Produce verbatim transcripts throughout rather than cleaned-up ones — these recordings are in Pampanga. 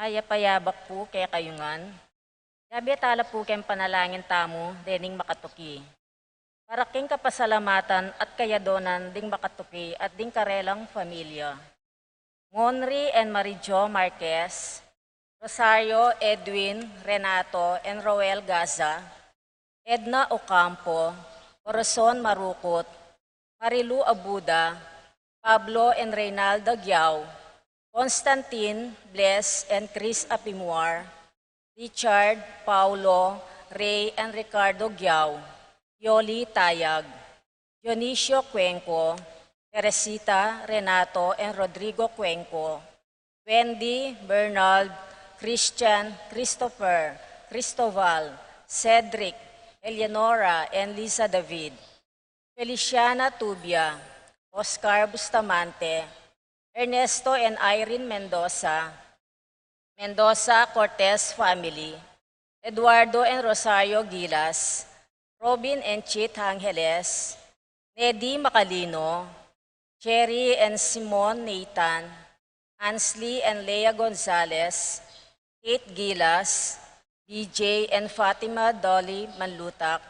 Mayap a yabak pu kekayu ngan. Yabe tala pu king panalangin tamu dening makatuki. Para king kapasalamatan at kayadonan ding makatuki at ding karelang familia. Monri and Marijo Marquez, Rosario, Edwin, Renato, and Roel Gaza, Edna Ocampo, Corazon Marukut, Marilu Abuda, Pablo and Reynalda Giao, Constantine, Bless and Chris Apimuar, Richard, Paulo, Ray and Ricardo Giao, Yoli Tayag, Dionisio Cuenco, Teresita, Renato and Rodrigo Cuenco, Wendy, Bernard, Christian, Christopher, Cristoval, Cedric, Eleonora and Lisa David, Feliciana Tubia, Oscar Bustamante, Ernesto and Irene Mendoza, Mendoza Cortez family, Eduardo and Rosario Gilas, Robin and Chit Angeles, Nedi Macalino, Cherry and Simon Nathan, Ansley and Lea Gonzalez, Kate Gilas, B J and Fatima Dolly Manlutak,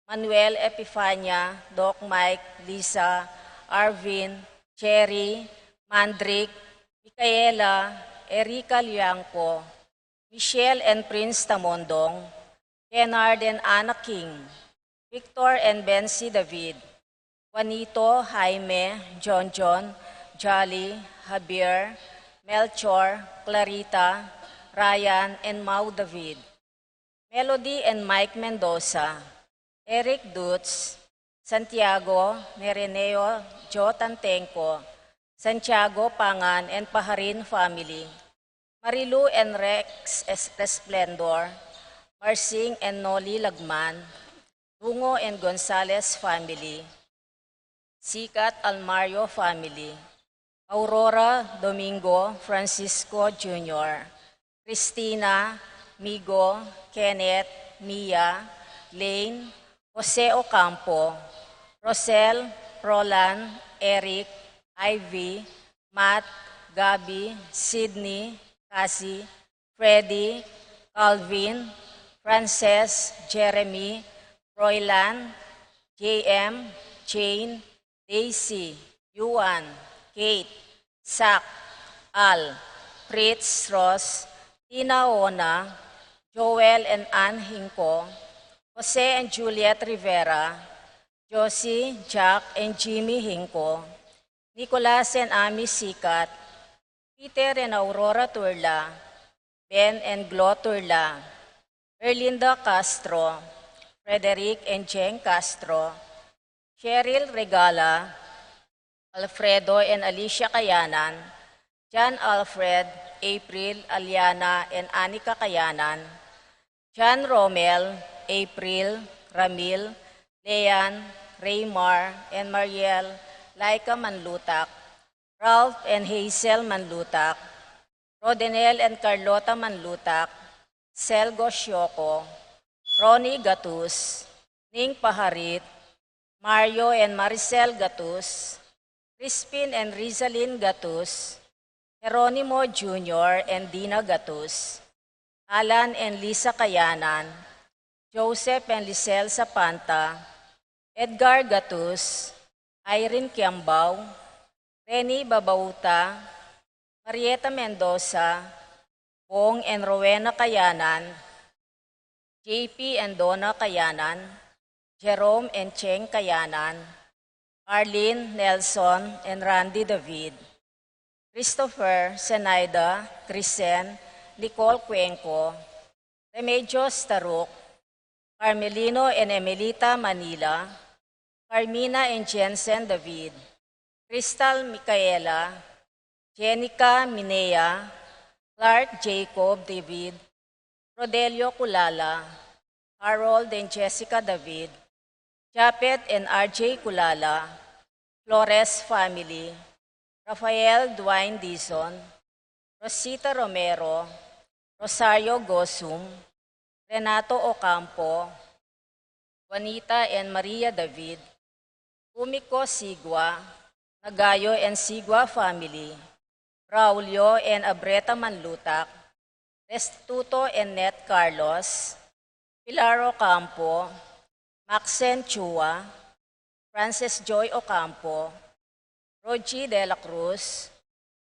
Manuel Epifania, Doc Mike, Lisa, Arvin, Cherry, Mandrick, Micaela, Erica Liangco, Michelle and Prince Tamondong, Kennard and Anna King, Victor and Bensi David, Juanito, Jaime, John John, Jolly, Javier, Melchor, Clarita, Ryan, and Mau David, Melody and Mike Mendoza, Eric Dutz, Santiago, Nereneo, Joe Tantenco, Santiago Pangan and Paharin family, Marilu and Rex Es- Resplendor, Marsing and Noli Lagman, Dungo and Gonzalez family, Sikat Almario family, Aurora Domingo Francisco Junior, Christina, Migo, Kenneth, Mia, Lane, Jose Ocampo, Rosel, Roland, Eric, Ivy, Matt, Gabby, Sydney, Cassie, Freddy, Calvin, Frances, Jeremy, Roylan, J M, Jane, Daisy, Yuan, Kate, Zach, Al, Fritz, Ross, Tina, Ona, Joel and Ann Hinco, Jose and Juliet Rivera, Josie, Jack and Jimmy Hinco, Nicolas and Ami Sikat, Peter and Aurora Turla, Ben and Glo Turla, Erlinda Castro, Frederick and Jeng Castro, Cheryl Regala, Alfredo and Alicia Kayanan, John Alfred, April, Aliana and Anika Kayanan, John Romel, April, Ramil, Lean, Raymar, and Mariel, Laika Manlutak, Ralph and Hazel Manlutak, Rodenel and Carlota Manlutak, Selgo Sioco, Ronnie Gatus, Ning Paharit, Mario and Maricel Gatus, Crispin and Rizalin Gatus, Jeronimo Junior and Dina Gatus, Alan and Lisa Kayanan, Joseph and Lisel Sapanta, Edgar Gatus, Irene Kiambao, Reni Babauta, Marieta Mendoza, Bong and Rowena Kayanan, J P and Donna Kayanan, Jerome and Cheng Kayanan, Arlene, Nelson, and Randy David, Christopher, Zenaida, Crisen, Nicole Cuenco, Remedios Taruk, Carmelino and Emelita Manila, Carmina and Jensen David, Crystal Micaela, Jenica Minea, Clark Jacob David, Rodelio Culala, Harold and Jessica David, Japet and R J Culala, Flores family, Rafael Dwayne Dizon, Rosita Romero, Rosario Gosum, Renato Ocampo, Juanita and Maria David, Kumiko Sigua, Nagayo and Sigua family, Braulio and Abreta Manlutak, Restituto Ennet Carlos, Pilar Ocampo, Maxen Chua, Frances Joy Ocampo, Rogie de la Cruz,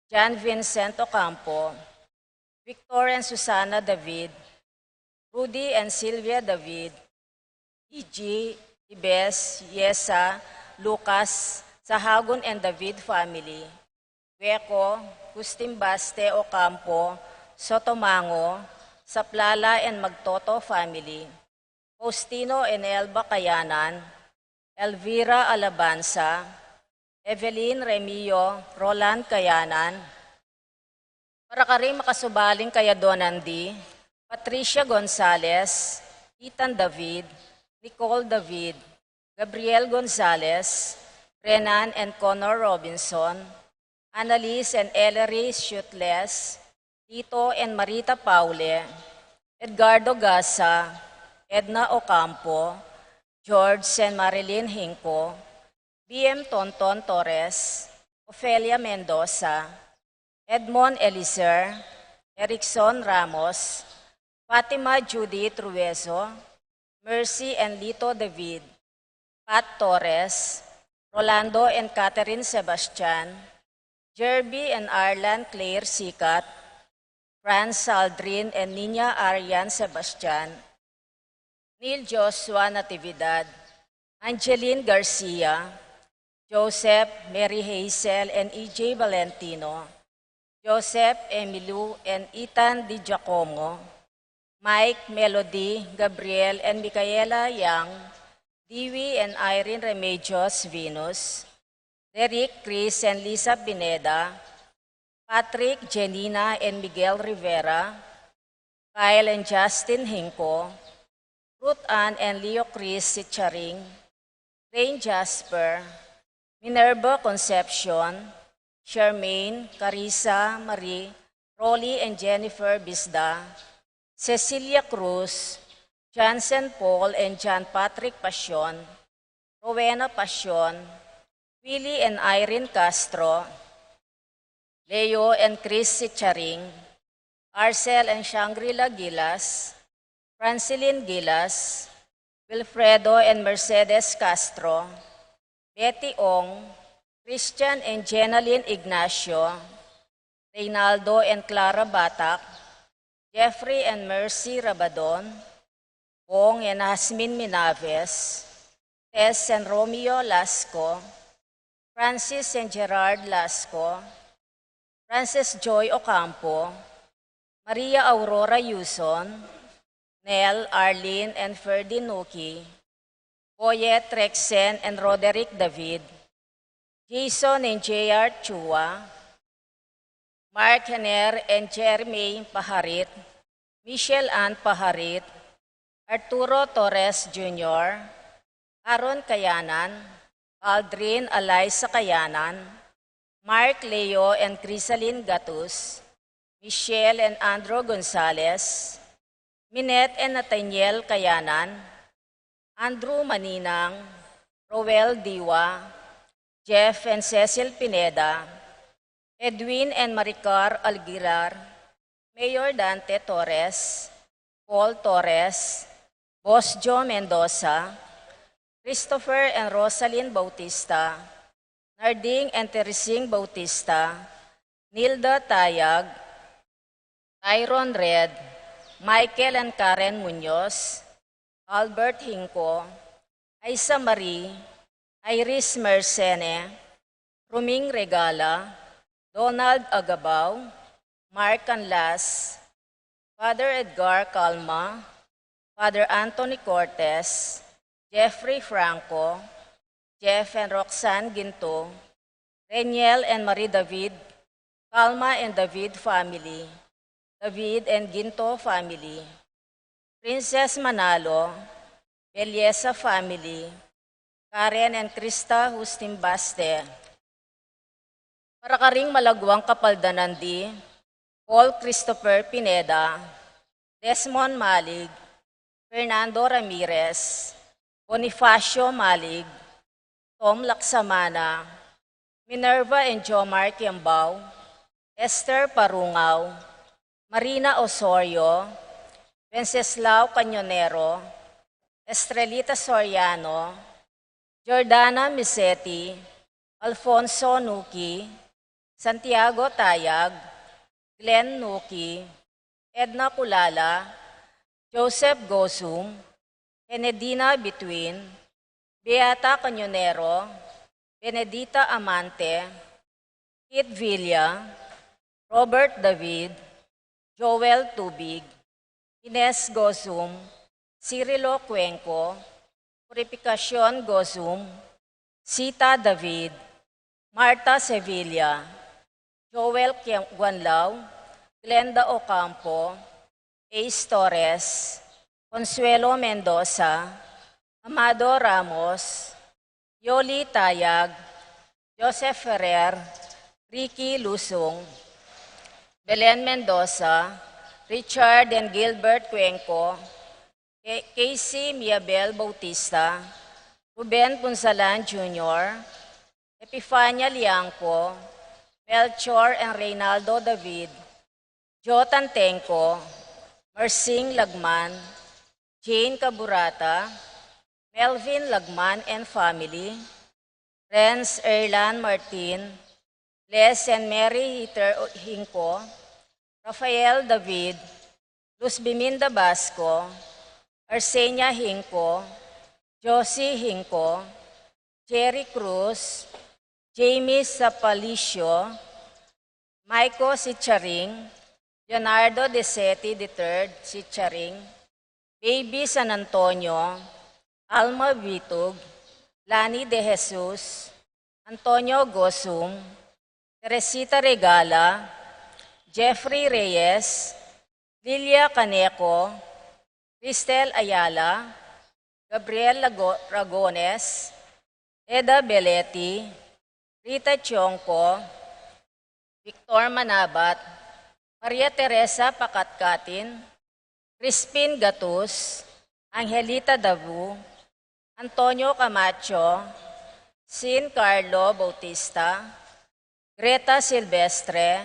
John Vincent Ocampo, Victor and Susana David, Rudy and Sylvia David, Iji, Ibes, Yesa, Lucas, Sahagun and David family, Gueco, Justin Baste Ocampo, Sotomango, Saplala and Magtoto family, Faustino and Elba Kayanan, Elvira Alabanza, Evelyn Remio, Roland Kayanan, para karing makasubaling kayadwanan di, Patricia Gonzalez, Ethan David, Nicole David, Gabriel Gonzalez, Renan and Connor Robinson, Annalise and Ellery Shutles, Tito and Marita Paule, Edgardo Gasa, Edna Ocampo, George and Marilyn Hinco, B M Tonton Torres, Ofelia Mendoza, Edmond Elizer, Erickson Ramos, Fatima Judy Truezo, Mercy and Lito David, Pat Torres, Rolando and Catherine Sebastian, Jerby and Arlan Claire Sikat, Franz Aldrin and Nina Arian Sebastian, Neil Joshua Natividad, Angeline Garcia, Joseph, Mary Hazel and E J Valentino, Joseph, Emilu and Ethan Di Giacomo, Mike, Melody, Gabriel and Micaela Yang, Dewey and Irene Remedios Venus, Derek, Chris and Lisa Pineda, Patrick, Jenina and Miguel Rivera, Kyle and Justin Hinco, Ruth Ann and Leo Chris Sicharing, Rain Jasper, Minerva Concepcion, Charmaine, Carissa, Marie, Rolly and Jennifer Bisda, Cecilia Cruz, Johnson Paul and John Patrick Pasion, Rowena Pasion, Willie and Irene Castro, Leo and Chris Sicharing, Arcel and Shangri-La Gilas, Francilyn Gilas, Wilfredo and Mercedes Castro, Betty Ong, Christian and Jenalyn Ignacio, Reynaldo and Clara Batak, Jeffrey and Mercy Rabadon, Bong and Hasmin Minaves, Tess and Romeo Lasco, Francis and Gerard Lasco, Frances Joy Ocampo, Maria Aurora Yuson, Nel, Arlene and Ferdy Nuki, Boyet, Rexen and Roderick David, Jason and J R Chua, Mark Hener and Jeremy Paharit, Michelle Ann Paharit, Arturo Torres Junior, Aaron Kayanan, Aldrin Eliza Kayanan, Mark Leo and Crisalin Gatus, Michelle and Andrew Gonzalez, Minette and Nathaniel Kayanan, Andrew Maninang, Roel Diwa, Jeff and Cecil Pineda, Edwin and Maricar Aguilar, Mayor Dante Torres, Paul Torres, Boss Joe Mendoza, Christopher and Rosalyn Bautista, Narding and Teresing Bautista, Nilda Tayag, Tyron Red, Michael and Karen Muñoz, Albert Hinco, Aisa Marie, Iris Mercene, Ruming Regala, Donald Agabao, Mark Canlas, Father Edgar Calma, Father Anthony Cortez, Jeffrey Franco, Jeff and Roxanne Ginto, Reniel and Marie David, Calma and David family, David and Ginto family, Princess Manalo, Belleza family, Karen and Krista Hustin Baste. Para karing malaguang kapaldanan di, Paul Christopher Pineda, Desmond Malig, Fernando Ramirez, Bonifacio Malig, Tom Laksamana, Minerva and Jomar Kiambao, Esther Parungaw, Marina Osorio, Wenceslao Cañonero, Estrelita Soriano, Jordana Misetti, Alfonso Nuki, Santiago Tayag, Glenn Nuki, Edna Culala, Joseph Gozum, Henedina Bituin, Beata Cañonero, Benedita Amante, Kit Villa, Robert David, Joel Tubig, Ines Gozum, Cirilo Cuenco, Purificacion Gozum, Sita David, Marta Sevilla, Joel Guanlao, Glenda Ocampo, Ace Torres, Consuelo Mendoza, Amado Ramos, Yoli Tayag, Joseph Ferrer, Ricky Lusung, Belen Mendoza, Richard and Gilbert Cuenco, Casey Miabel Bautista, Ruben Punsalan Junior, Epifania Liangco, Melchor and Reynaldo David, Joe Tantengco, Mersing Lagman, Jane Caburata, Melvin Lagman and family, Renz Erlan Martin, Les and Mary Heter Hinco, Rafael David, Luz Biminda Basco, Arsenia Hinco, Josie Hinco, Jerry Cruz, Jamie Sapalicio, Maiko Sicharing, Leonardo Desetti the third Sicharing, Baby San Antonio, Alma Vitug, Lani De Jesus, Antonio Gosum, Teresita Regala, Jeffrey Reyes, Lilia Caneco, Cristel Ayala, Gabriel Lago-, Ragones, Eda Belletti, Rita Chionco, Victor Manabat, Maria Teresa Pakatkatin, Crispin Gatus, Angelita Davu, Antonio Camacho, Sin Carlo Bautista, Greta Silvestre,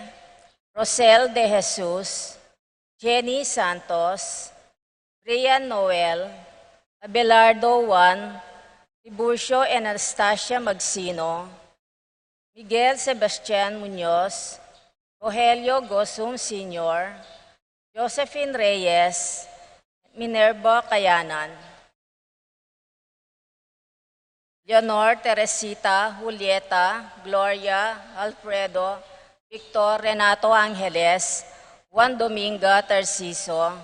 Rosel De Jesus, Jenny Santos, Brian Noel, Abelardo Juan, Tiburcio and Anastasia Magsino, Miguel Sebastian Muñoz, Rogelio Gosum Senior, Josephine Reyes, Minerva Kayanan. Leonor, Teresita, Julieta, Gloria, Alfredo, Victor, Renato Angeles, Juan Dominga, Tarciso.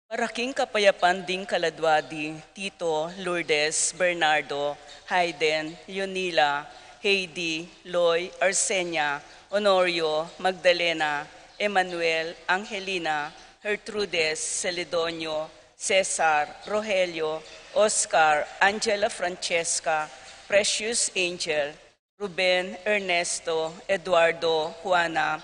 Maraking kapayapan ding kaladwa di Tito, Lourdes, Bernardo, Hayden, Leonila, Heidi, Loy, Arsenia, Honorio, Magdalena, Emmanuel, Angelina, Gertrudes, Celedonio, Cesar, Rogelio, Oscar, Angela Francesca, Precious Angel, Ruben, Ernesto, Eduardo, Juana,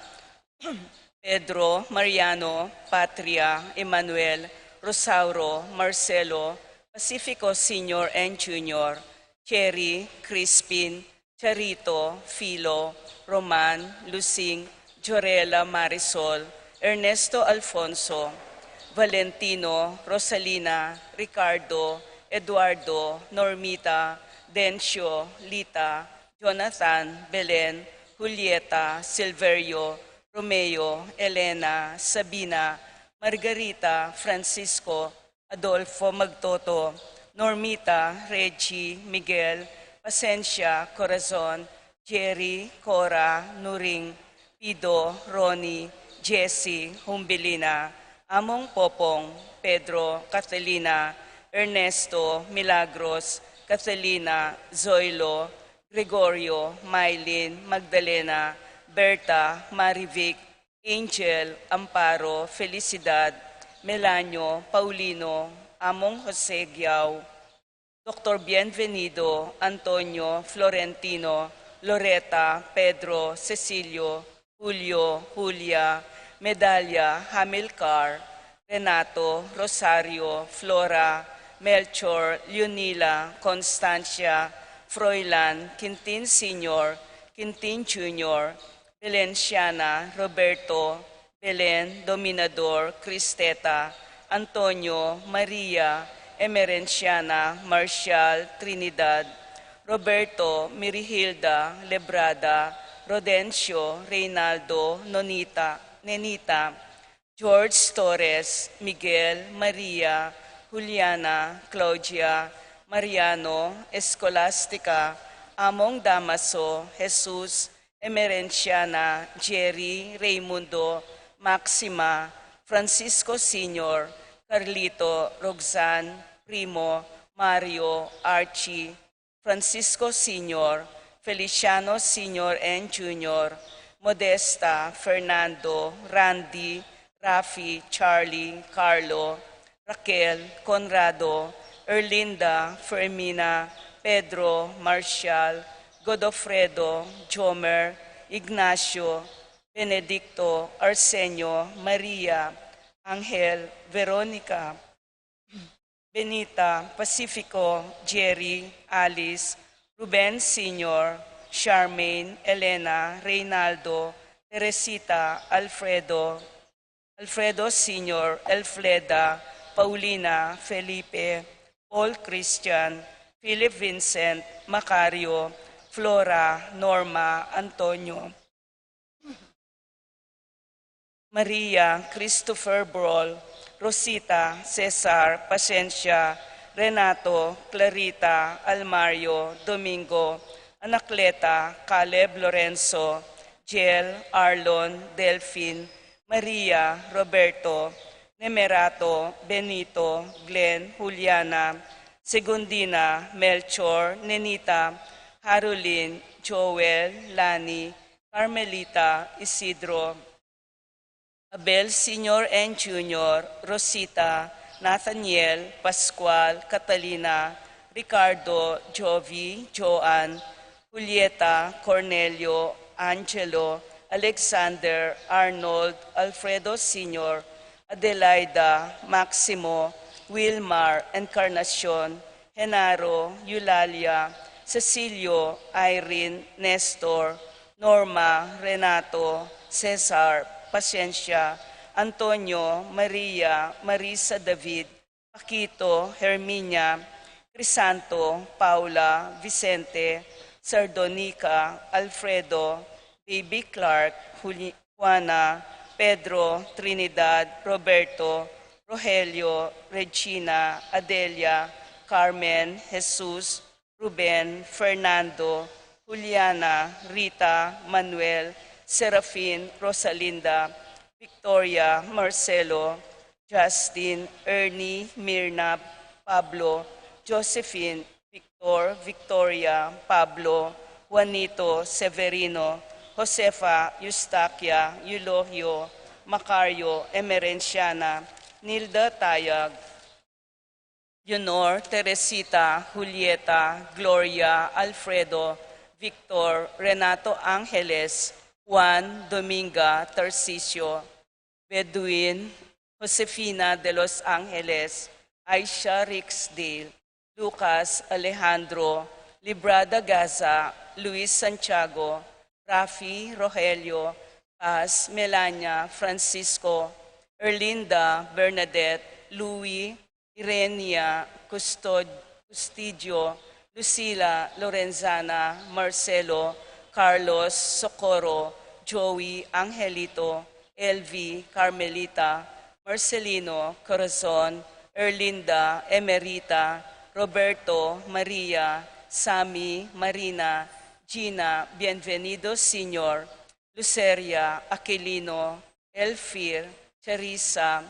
Pedro, Mariano, Patria, Emmanuel, Rosauro, Marcelo, Pacifico Senior and Junior, Cherry, Crispin, Charito, Filo, Roman, Lusing, Jorela, Marisol, Ernesto, Alfonso, Valentino, Rosalina, Ricardo, Eduardo, Normita, Dencio, Lita, Jonathan, Belen, Julieta, Silverio, Romeo, Elena, Sabina, Margarita, Francisco, Adolfo, Magtoto, Normita, Reggie, Miguel, Pasencia, Corazon, Jerry, Cora, Nuring, Pido, Ronnie, Jessie, Humbilina, Among Popong, Pedro, Catalina, Ernesto, Milagros, Catalina, Zoilo, Gregorio, Mylene, Magdalena, Berta, Marivic, Angel, Amparo, Felicidad, Melanio, Paulino, Among Jose Giao, Doktor Bienvenido, Antonio, Florentino, Loreta, Pedro, Cecilio, Julio, Julia, Medalia, Hamilcar, Renato, Rosario, Flora, Melchor, Leonila, Constancia, Froilan, Quintin Senior, Quintin Junior, Belenciana, Roberto, Belen, Dominador, Cristeta, Antonio, Maria, Emerenciana, Marcial, Trinidad, Roberto, Mirihilda, Lebrada, Rodencio, Reynaldo, Nonita, Nenita, George, Torres, Miguel, Maria, Juliana, Claudia, Mariano, Escolastica, Among, Damaso, Jesus, Emerenciana, Jerry, Raymundo, Maxima, Francisco Senior, Carlito, Roxanne, Primo, Mario, Archie, Francisco Senior, Feliciano Senior and Junior, Modesta, Fernando, Randy, Rafi, Charlie, Carlo, Raquel, Conrado, Erlinda, Fermina, Pedro, Marcial, Godofredo, Jomer, Ignacio, Benedicto, Arsenio, Maria, Angel, Veronica, Benita, Pacifico, Jerry, Alice, Ruben Senior, Charmaine, Elena, Reynaldo, Teresita, Alfredo, Alfredo Senior, Elfleda, Paulina, Felipe, Paul Christian, Philip Vincent, Macario, Flora, Norma, Antonio, Maria, Christopher, Brol, Rosita, Cesar, Pasencia, Renato, Clarita, Almario, Domingo, Anacleta, Caleb, Lorenzo, Jel, Arlon, Delfin, Maria, Roberto, Nemerato, Benito, Glenn, Juliana, Segundina, Melchor, Nenita, Harulin, Joel, Lani, Carmelita, Isidro, Abel Senior and Junior, Rosita, Nathaniel, Pascual, Catalina, Ricardo, Jovi, Joan, Julieta, Cornelio, Angelo, Alexander, Arnold, Alfredo Senior, Adelaida, Maximo, Wilmar, Encarnacion, Genaro, Eulalia, Cecilio, Irene, Nestor, Norma, Renato, Cesar, Pasencia, Antonio, Maria, Marisa, David, Paquito, Herminia, Crisanto, Paula, Vicente, Sardonica, Alfredo, Baby Clark, Juli-, Juana, Pedro, Trinidad, Roberto, Rogelio, Regina, Adelia, Carmen, Jesus, Ruben, Fernando, Juliana, Rita, Manuel, Serafin, Rosalinda, Victoria, Marcelo, Justin, Ernie, Mirna, Pablo, Josephine, Victor, Victoria, Pablo, Juanito, Severino, Josefa, Eustaquia, Eulogio, Macario, Emerenciana, Nilda, Tayag, Leonor, Teresita, Julieta, Gloria, Alfredo, Victor, Renato, Angeles, Juan, Dominga, Tarcisio, Bedouin, Josefina de los Angeles, Aisha, Rixdale, Lucas, Alejandro, Librada, Gaza, Luis, Santiago, Rafi, Rogelio, Paz, Melania, Francisco, Erlinda, Bernadette, Louis, Irenia, Custod-, Custidio, Lucila, Lorenzana, Marcelo, Carlos, Socorro, Joey, Angelito, Elvi, Carmelita, Marcelino, Corazon, Erlinda, Emerita, Roberto, Maria, Sammy, Marina, Gina, Bienvenido Senior, Luceria, Aquilino, Elfir, Charissa,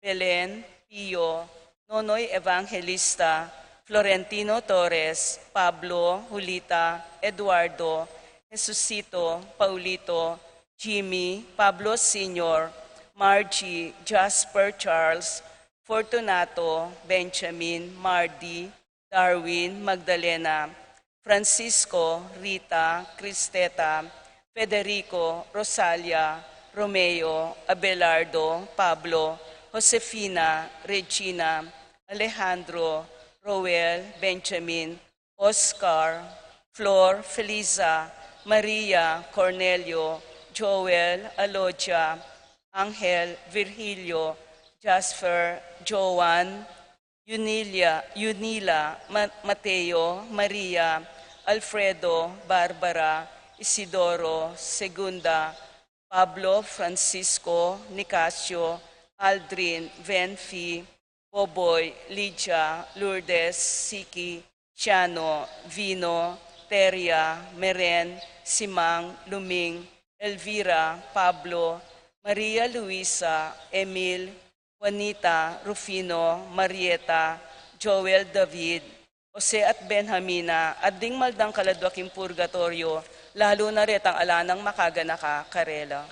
Belen, Pio, Nonoy Evangelista, Florentino Torres, Pablo, Julita, Eduardo, Jesusito, Paulito, Jimmy, Pablo Senior, Margie, Jasper, Charles, Fortunato, Benjamin, Mardi, Darwin, Magdalena, Francisco, Rita, Cristeta, Federico, Rosalia, Romeo, Abelardo, Pablo, Josefina, Regina, Alejandro, Roel, Benjamin, Oscar, Flor, Felisa, Maria, Cornelio, Joel, Alodia, Angel, Virgilio, Jasper, Joan, Yunilia, Yunila, Ma-, Mateo, Maria, Alfredo, Barbara, Isidoro, Segunda, Pablo, Francisco, Nicasio, Aldrin, Venfi, Boboy, Lydia, Lourdes, Siki, Ciano, Vino, Teria, Meren, Simang, Luming, Elvira, Pablo, Maria Luisa, Emil, Juanita, Rufino, Marieta, Joel, David, Jose at Benjamina, at ding maldang kaladwa king purgatoryo, lalu na retang ala nang makaganaka karela.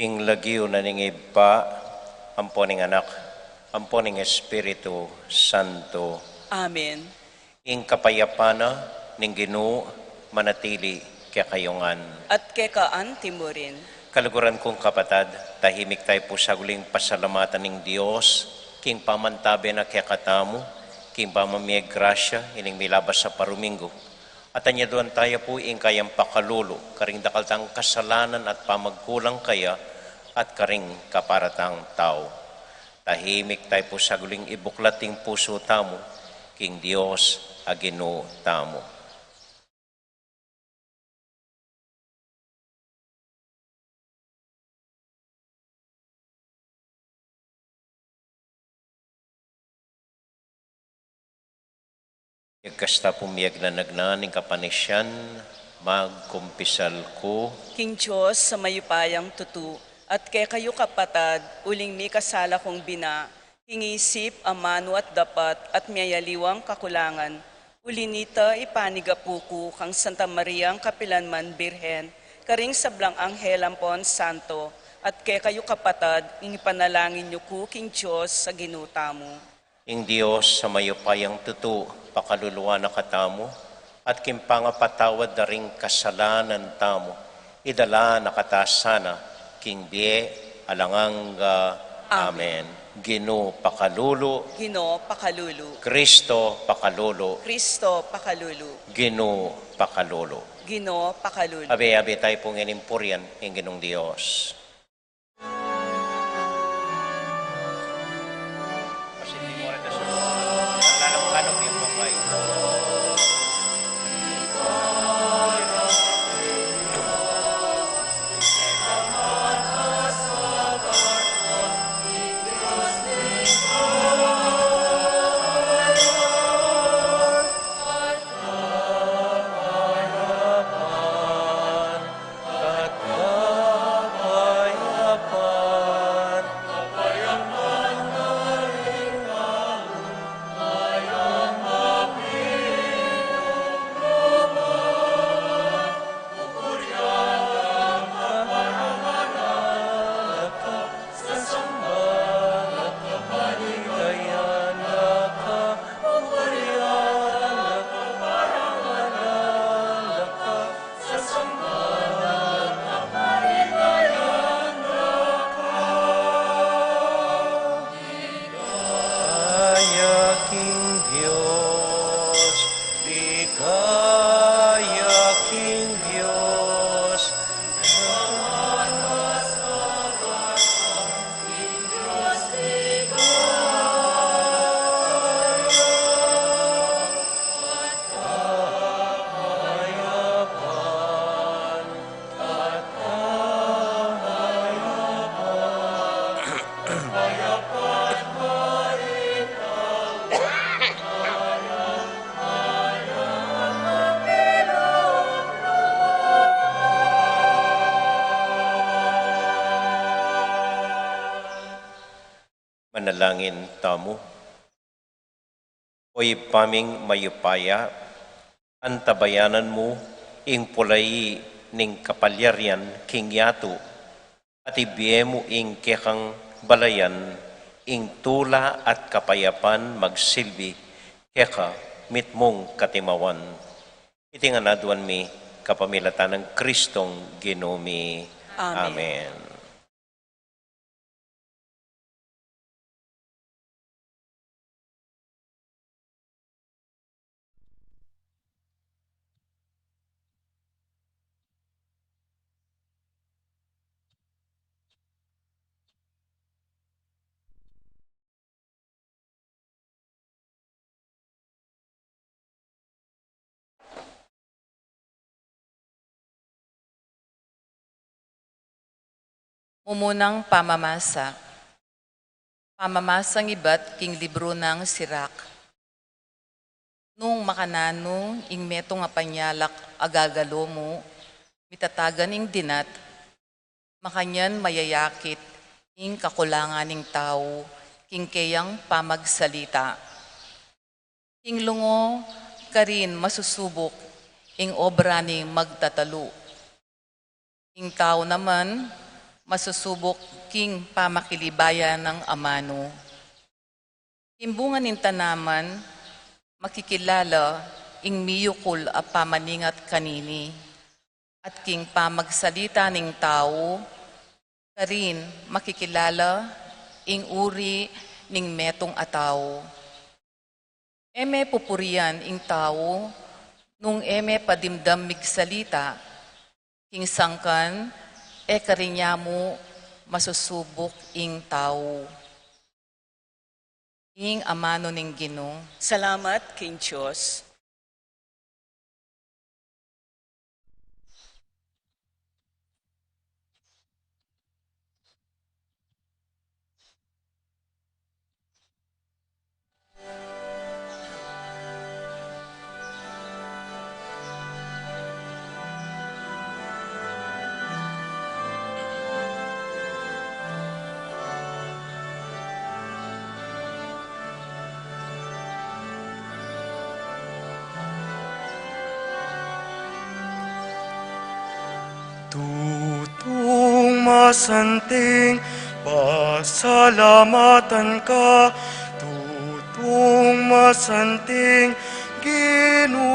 King lagyu na ning Ibpa, ampo ning Anak, ampo ning Espiritu Santo. Amen. Ing kapayapan na ning Ginu manatili kekayu ngan. At keka anti mu rin. Kaluguran kung kapatad, tahimik tayu pu saguling pasalamatan ning Dios, king pamantabe na kekatamu, king pamamie grasya, ining milabas a paruminggu. At anyaduan tayu pu ing kayang pakalulu, karing dakal tang kasalanan at pamagkulang kaya, at karing kapara tang tau. Tahimik tayu pu saguling ibuklat ing pusu tamu, king Dios a Ginu tamu. Ing kasta pung miyagnanagnan ning kapanisian, magkumpisal ku. King Dios a mayupayang tutu, at kekayu kapatad, uling mikasala kung bina, king isip, amanu at dapat, at miyayaliwang kakulangan. Uli nita, ipanigapu ku kang Santa Mariang kapilanman Birhen, karing sablang anghel ampon santo, at kekayu kapatad, ing ipanalangin yu ku king Dios a Ginu tamu. Ing Dios a mayupayang tutu, pakaluluan na katamu, at king pangapatawad da ring kasalanan tamu, idala na kata sana king bie alang angga. Amen. Amen. Ginu pakalulu. Ginu pakalulu. Kristo pakalulu. Kristo pakalulu. Ginu pakalulu. Ginu pakalulu. Abe, abe tayu pung inimpurian ing Ginung Dios. Kaya king Dios, di kaya king Dios. Manalangin tamu. O Ibpa ming mayupaya, antabayanan mu ing pulai ning kapalyarian king yatu, at ibie mu ing kekang balayan ing tula at kapayapan magsilbi keka mitmung katimawan. Iti ngan aduan mi kapamilatan nang Kristong Ginu mi. Amen. Amen. Mumunang pamamasa. Pamamasang ibat king libru nang Sirak. Nung makananu ing metung a panyalak a gagalu mu, mitatagan ing dinat, makanyan mayayakit ing kakulangan ning tau king keyang pamagsalita. King lungu, karin masusubuk ing obra ning magtatalu. Ing tau naman, masusubuk king pamakilibaya nang amanu. King bunga ning tanaman, makikilala ing miyukul a pamaningat kanini, at king pamagsalita ning tau, karin makikilala ing uri ning metung a tau. E me pupurian ing tau nung e me padimdam migsalita, king sangkan e karin ya mu masusubuk ing tau. Ing amanu ning Ginu. Salamat king Dios. Tutung masanting, pasalamatan ka. Tutung masanting, Ginu.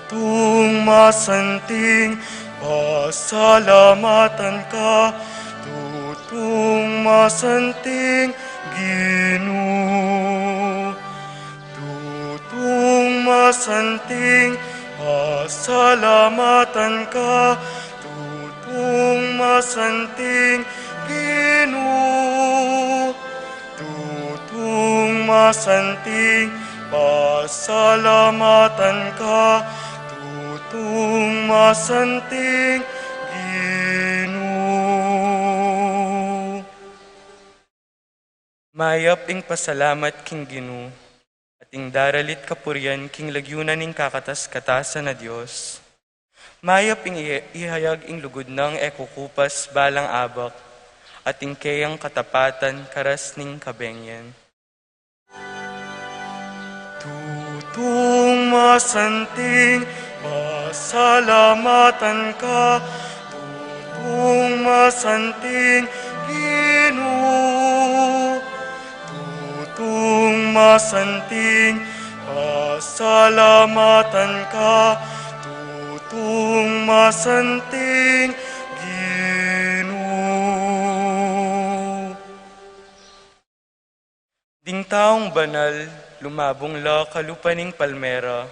Tutung masanting, pasalamatan ka. Tutung masanting, Ginu. Tutung masanting, pasalamatan ka. Tutung masanting, Ginu. Tutung masanting, pasalamatan ka. Tutung masanting, Ginu. Mayap ing pasalamat king Ginu, at ing daralit kapurian king lagyu na ning kakatas-katasan a Dios. Mayap ing i-, ihayag ing lugud nang e kukupas balang abak, at ing keyang katapatan karas ning kabengyan. Tutung masanting, pasalamatan ka. Tutung masanting, Ginu. Tutung masanting, pasalamatan ka. Tutung masanting, Ginu. Ding taung banal, lumabung la kalupa ning palmera,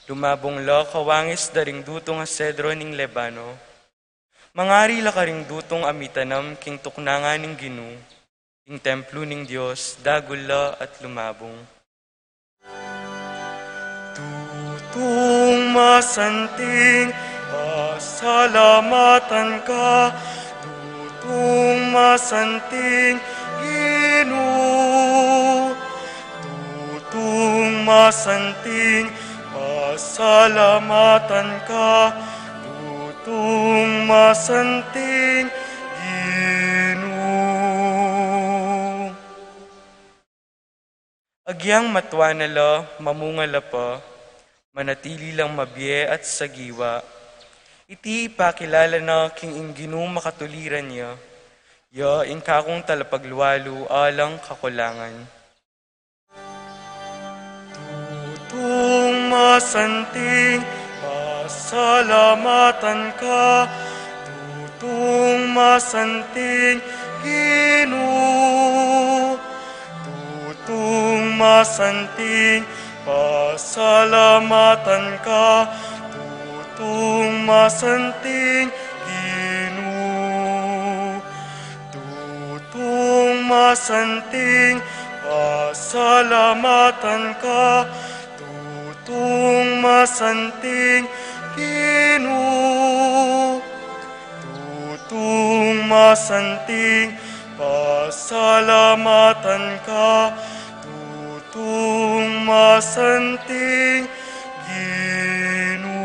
lumabung la kawangis da ring dutung a sedro ning Lebano. Mangari la karing dutung a mitanam king tuknangan ning Ginu, king templo ning Dios, dagul la at lumabung. Tutung masanting, pasalamatan ka. Tutung masanting, Ginu. Tutung masanting, pasalamatan ka. Tutung masanting, Ginu. Agyang matua na la, mamunga la pa, manatili lang mabie at sagiwa. Iti ipakilala na king ing Ginu makatuliran ya, ya ing kakung talapaglualu alang kakulangan. Tutung masanting, pasalamatan ka. Tutung masanting, Ginu. Tutung masanting, pasalamatan ka. Tutung masanting, Ginu. Tutung masanting, pasalamatan ka. Tutung masanting, Ginu. Tutung masanting, pasalamatan ka. Tutung masanting, Ginu.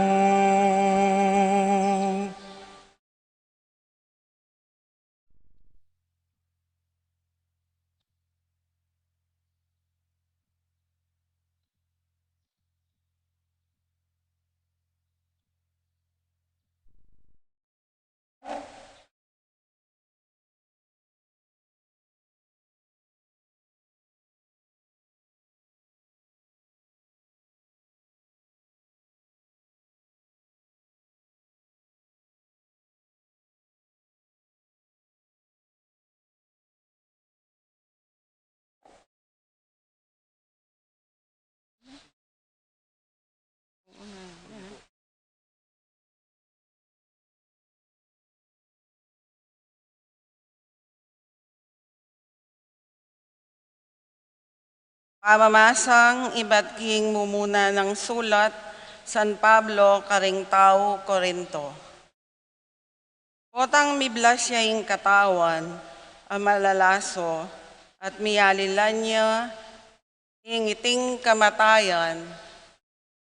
Pamamasang ibat king mumuna nang sulat San Pablo karing tau Corinto. Potang miblas ya ing katawan a malalaso at mialilan ya ing iting kamatayan,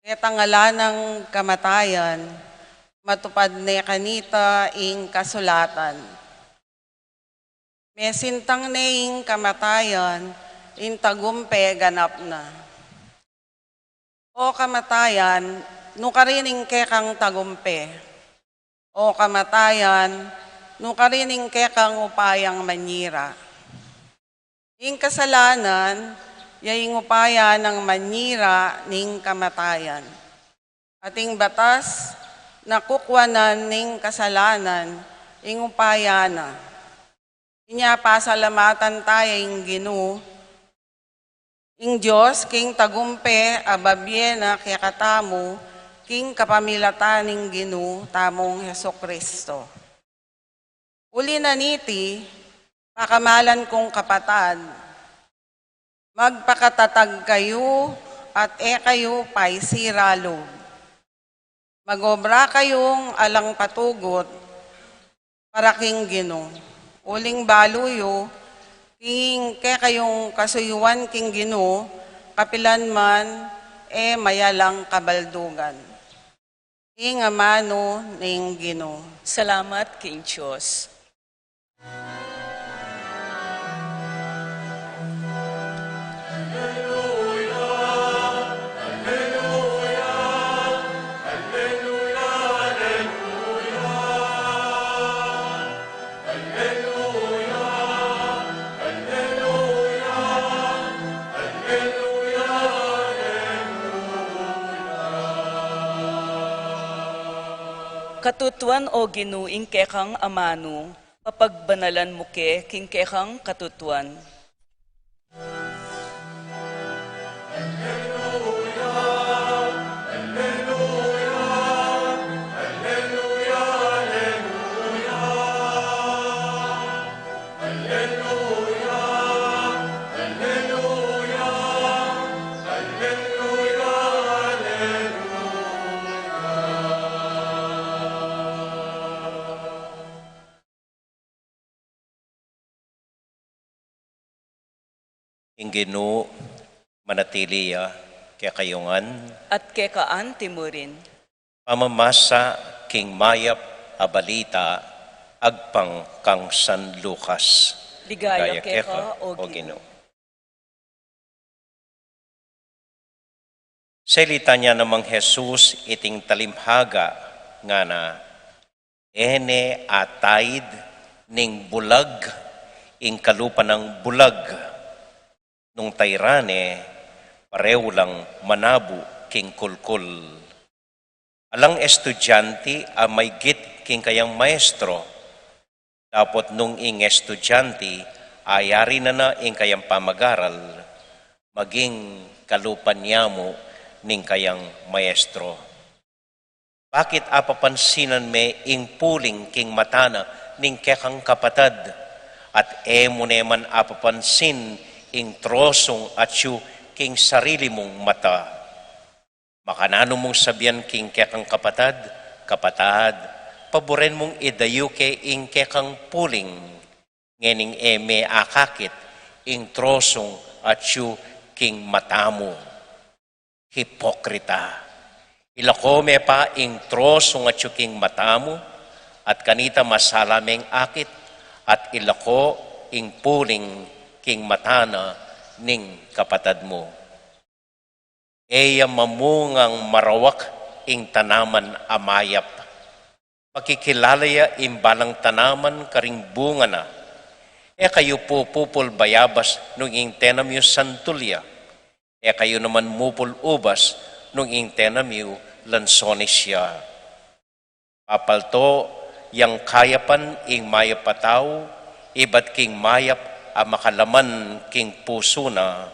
ketang ala nang kamatayan, matupad ne kanita ing kasulatan. Mesintang ne ing kamatayan, ing tagumpe ganap na. O kamatayan, nukarin ing kekang tagumpe? O kamatayan, nukarin ing kekang upayang manyira? Ing kasalanan, ya ing upaya nang manyira ning kamatayan. At ing batas, nakukuanan ning kasalanan ing upaya na. Inya pasalamatan taya ing Ginu, ing Dios, king tagumpe a babie na kekatamu, king kapamilatan ning Ginu tamung Jesucristo. Uli na niti, pakamalan kung kapatad, magpakatatag kayu at e kayu paisira lub. Mag-obra kayung alang patugut para king Ginu. Uling balu yu, king kekayung kasuyuan king Ginu, kapilan man e mayalang kabaldugan. Ing amanu ning Ginu. Salamat king Dios. Katutuan, O Ginu, ing kekang amanu, papagbanalan mu ke king kekang katutuan. Ing Ginu manatili ya kekayu ngan. At keka anti mu rin. Pamamasa king mayap a balita agpang kang San Lucas. Ligaya keka, O Ginu. Salitan ya namang Jesus iting talimhaga, ngana, e ne ataid ning bulag ing kalupa nang bulag, nung tairan ne, pareu lang manabu king kulkul. Alang estudianti a maigit king kayang maestro, dapot nung ing estudianti ayari na na ing kayang pamagaral, maging kalupa ne mu ning kayang maestro. Bakit apapansinan me ing puling king mata na ning kekang kapatad, at e mu ne man apapansin ing trosung atyu king sarili mung mata? Makananu mung sabian king kekang kapatad, Kapatad, paburen mung idayu ke ing kekang puling, ngening e me akakit ing trosung atyu king mata mu? Hipokrita! Ilako me pa ing trosung atyu king mata mu, at kanita masala meng akit, at ilako ing puling king mata na ning kapatad mu. E ya mamungang marawak ing tanaman a mayap. Makikilala ya ing balang tanaman karing bunga na. E kayu pupupul bayabas nung ing tenam yu santul ya. E kayu naman mupul ubas nung ing tenam yu lansones ya. Papalto yang kayapan ing mayap a tau ibat king mayap a makalaman king pusu na,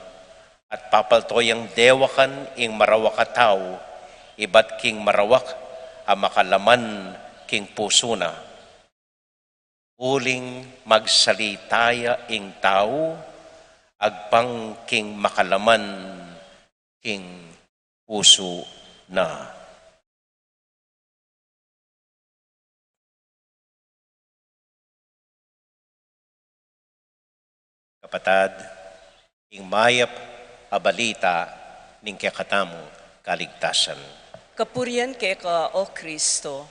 at papalto yang dewakan ing marawak a tau ibat king marawak a makalaman king pusu na. Uling magsalita ya ing tau, agpang king makalaman king pusu na. Kapatad, ing mayap a balita ning kekatamung kaligtasan. Kapurian keka, O Kristo.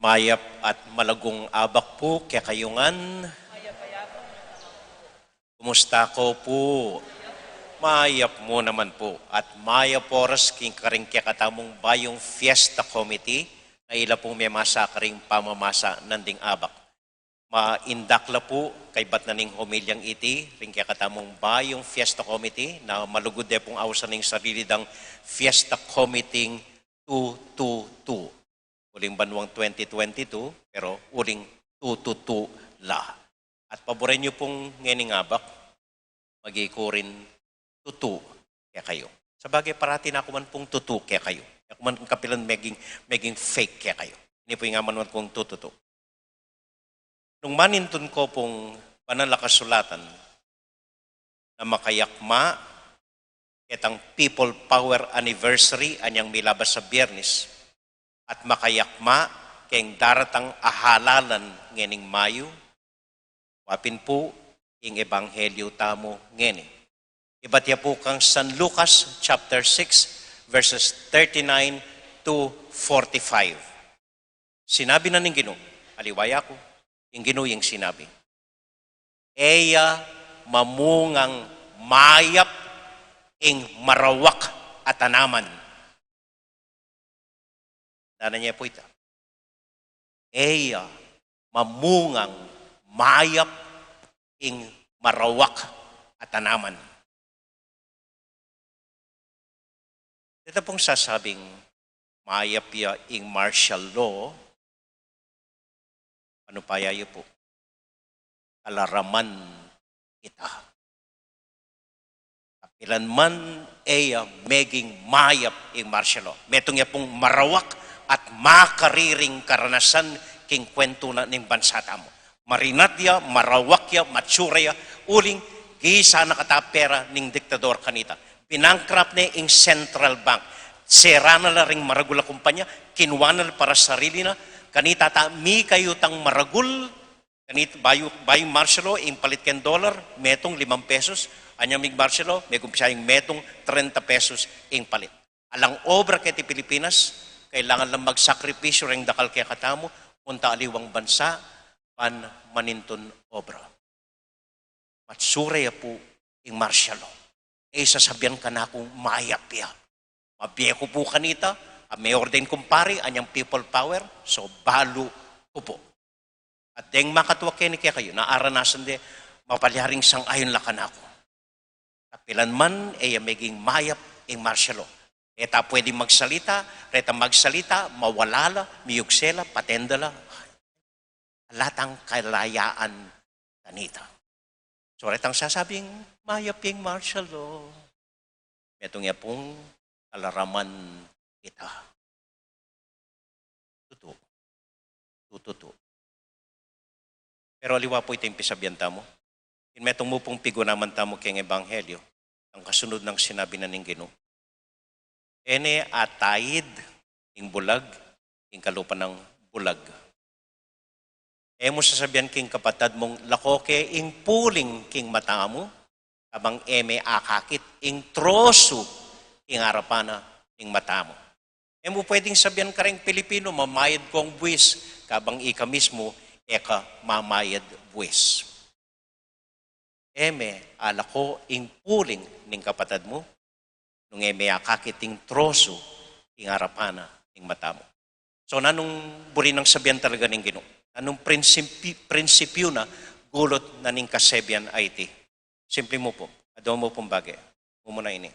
Mayap at malagung abak pu kekayu ngan. Kumusta ko pu? Mayap mu naman pu. At mayap oras king karing kekatamung bayung Fiesta Committee na ila pung memasa karing pamamasa nanding abak. Maindak la pu, kaybat na ning homilyang iti, ring kekatamung bayung Fiesta Committee, na malugud de pung ausan ning sarili dang Fiesta Committee two two two. Uling banwang twenty twenty-two, pero uling two two two la. At paboren yu pung ngening abak, magikurin tutu kekayu. Sabagay, parati na aku man pung tutu kekayu. Aku man kapilan meging, meging fake kekayu. Ini pu ing amanuan kung tututu. Nung manintun ko pung banal a kasulatan na makayakma ketang People Power Anniversary anyang milabas a Biernes, at makayakma keng daratang a halalan ngening Mayu, wa pin pu ing ebanghelyo tamu ngeni. Ibat ya pu kang San Lucas chapter six, verses thirty-nine to forty-five. Sinabi na ning Ginu, aliwa ya ku, ing Ginu ing sinabi, "E ya mamungang mayap ing marawak a tanaman." Tandaan ye pu ita. "E ya mamungang mayap ing marawak a tanaman." Deta pung sasabing mayap ya ing martial law, ano pa ya yu pu? Kalaraman ita. Kapilan man e ya meging mayap ing martial law, metung ya pung marawak at makariring karanasan king kwentu na ning bansa tamu. Marinat ya, marawak ya, matsura ya, uling gisa na kata pera ning diktador kanita. Binankrupt ne ing Central Bank. Sera na la ring maragul a kumpanya, kinua na la para sarili na. Kanita ta, mikayu tang maragul, kanita bayu, bayu martial law, ing palit keng dollar, metung limang pesos, anyang mig martial law, megumpisa ing metung trenta pesos ing palit. Alang obra keti Pilipinas, kailangan lang magsakripisyu reng dakal kekatamu, punta aliwang bansa, ban manintun obra. Matsura ya pu ing martial law. E sasabian kanakung mayap ya. Mabie ku pu kanita, a me-ordain kung pari, anyang people power, so balu ku pu. At deng makatuak keni kekayu, na aranasan de, mapalyaring sang-ayon la kanaku. Kapilan man, e ya meging mayap ing martial law. Reta pwedeng magsalita, reta magsalita, mawala la, miyugse la, patenda la. Ala tang kalayaan kanita. So, retang sasabing, mayap ing martial law. Metung ya pung kalaraman ita. Tutu. Tututu. Pero aliwa pu ita ing pisabian tamu. Ing metung mu pung pigunaman tamu keng ebanghelyo, ang kasunod nang sinabi na ning Ginu. E ne ataid ing bulag king kalupa nang bulag. E mu sasabian king kapatad mung lako ke ing puling king mata mu, kabang e me akakit ing trosu king arapan na ning mata mu. E mu pwedeng sabian kareng Pilipino, mamayad kong buwis, kabang ika mismu e ka mamayad buwis. E me alako ing puling ning kapatad mu, nung e me akakit ing trosu king arapan na ning mata mu. So, nanung buri nang sabian talaga ning Ginu? Nanung prinsipi-, prinsipyu na gulut na ning kasebian a iti? Simple mu pu. Adwa mu pung bage. Mumuna ini.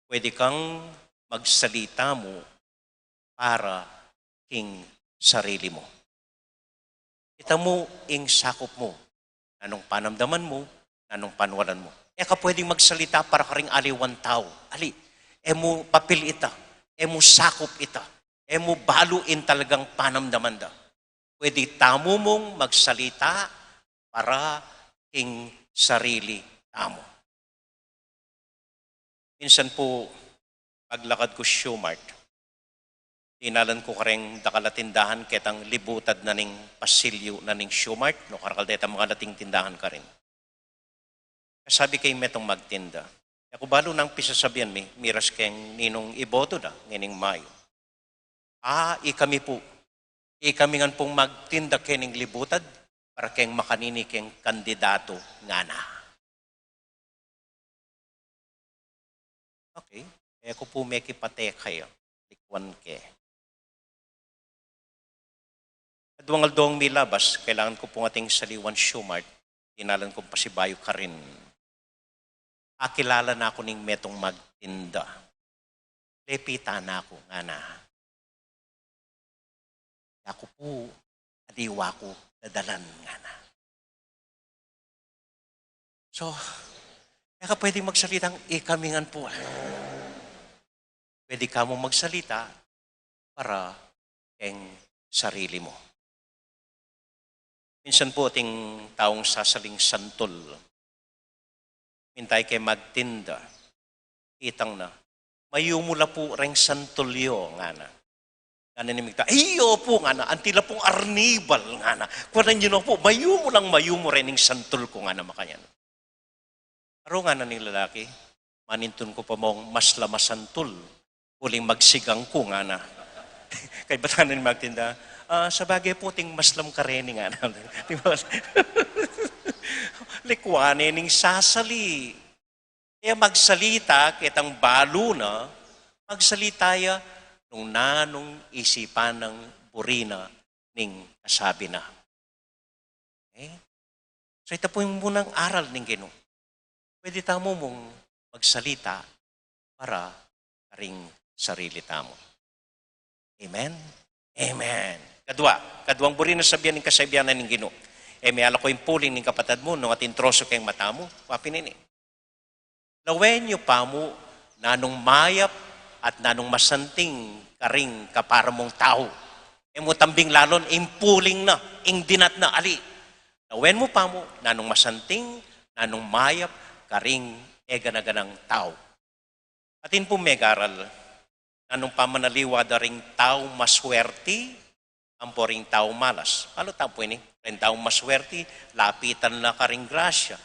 Pwede kang magsalita mu para king sarili mu. Ita mu ing sakup mu, nanung panamdaman mu, nanung panwalan mu. E ka pwedeng magsalita para karing aliwang tau. Ali, e mu papil ita. e mu sakup ita, e mu balu ing talagang panamdaman da. Pwede tamu mung magsalita para king sarili tamu. Minsan pu, paglakad ku Shoe Mart, dinalan ku kareng dakal a tindahan ketang libutad na ning pasilyu na ning Shoe Mart, no, karakal detang makalating tindahan karin. Kasabi keng metung magtinda, e ku balu nung pisasabian mi, miras keng ninung iboto da ngening Mayo. A, ikami pu, ikami ngan pung magtinda kening libutad para keng makanini keng kandidatu, ngana. Okay, e ku pu mekipateka ya, likuan ke. Aduang aldong milabas, kailangan ku pung ating saliwan Shoe Mart, dinalan kung pasibayu karin. Akilala na ku ning metung magtinda. Lepitan na ku, ngana. Aku pu, aliwa ku dadalan, ngana. So, e ka pwedeng magsalitang ikami ngan pu. Pwede ka mung magsalita para keng sarili mu. Minsan pu ating taung sasaling santul. Minta ke magtinda. Itang na, "Mayumu la pu reng santul yu," ngana. Ngana ning migtau, "Ay, opu," ngana, "anti la pung arnibal," ngana. "Kuanan yu na pu, mayumu lang mayumu reng santul ku," ngana makanyan. Aru ngana ning lalaki, "Manintun ku pa mung mas la masantul uling magsigang ku," ngana. Kaybat na ning magtinda, "Ah, sabagay pu, ating mas lam kareni," ngana. Di ba? Likuan ne ning sasali. Kaya magsalita ketang balu na, magsalita ya nung nanung isipan nang buri na ning kasabi na. Eh? So, ita pu ing munang aral ning Ginu. Pwede tamu mung magsalita para karing sarili tamu. Amen? Amen. Kadua, kaduang buri na sabian ning kasabian na ning Ginu. E, miala ku ing puling ning kapatad mu, nung atin troso keng mata mu, wa pin ini. Lawen yu pa mu nanung mayap at nanung masanting karing kapara mung tau. E mu tambing lalon ing puling na, ing dinat na, ali. Lawen mu pa mu nanung masanting, nanung mayap karing egana-ganang tau. Atin pu megaral, nanung pamanaliwa da ring tau maswerti, ampo ring tau malas. Palu tamu pu ini, ring tau maswerti, lapitan la karing grasya,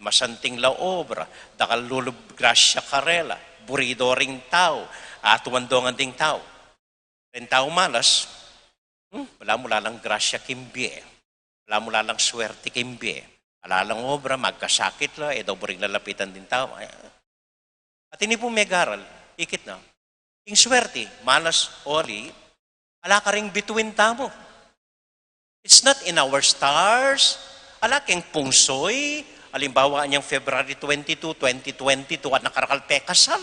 masanting la obra, dakal lulub grasya karela, buri do ring tau, atuan do ngan ding tau. Ring tau malas, hmm, ala mu lalang grasya king bie, ala mu lalang swerti king bie, ala lang obra, magkasakit la, e da buring lalapitan ding tau. Ay, at ini pu megaral, ikit na. Ing swerti, malas o ali, ala karing bituin tamu. It's not in our stars. Ala keng pungsoy. Alimbawa, anyang February twenty-two, twenty twenty-two, at nakarakal pekasal.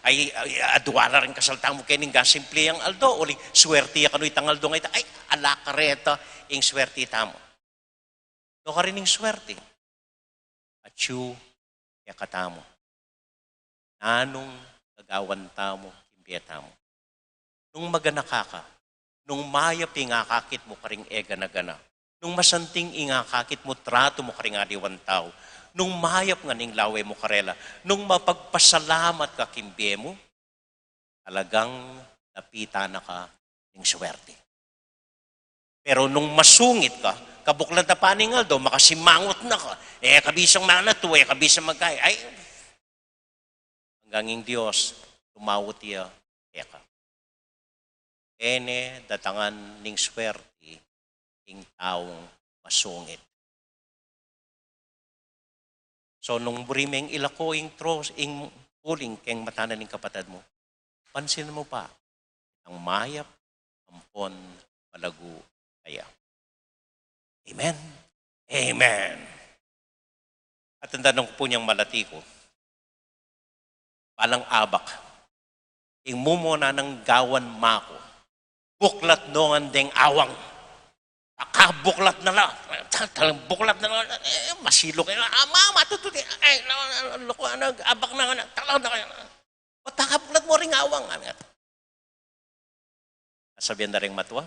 Ay, ay, adua la ring kasal tamu kening gasimple yang aldo, uling swerti ya kanu itang aldo nga ita. Ay, ala kareta ing swerti tamu. No karin ing swerti. Atyu kekatamu. Nanung gagawan tamu king bie tamu? Nung magana ka ka, nung mayap ing akakit mu karing egana-gana, nung masanting ing akakit mu, tratu mu karing aliwang tau, nung mayap ngan ing lawe mu karela, nung mapagpasalamat ka king bie mu, talagang lapitan na ka ning swerti. Pero nung masungit ka, kabuklat na pa ning aldo, makasimangot na ka, e ka bisang manatu, e ka bisang magkai, ay, anggang ing Dios, tumawut ya keka. E ne datangan ning swerti ing taung masungit. So, nung buri meng ilako ing tros, ing puling keng mata na ning kapatad mu, pansin mu pa, ang mayap, ampon malagu kaya. Amen? Amen. At tandaan ku pu nyang malati ku, balang abak, ing mumuna nang gawan maku, buklat no ngan deng awang. Pakabuklat na la. Talagang buklat na la. E, masiluk. E, ama, matutu di. Ay, na, na, loko, ano, abak na, na, talaga na. Pakabuklat mu ring awang, ano. Sabian da ring matua,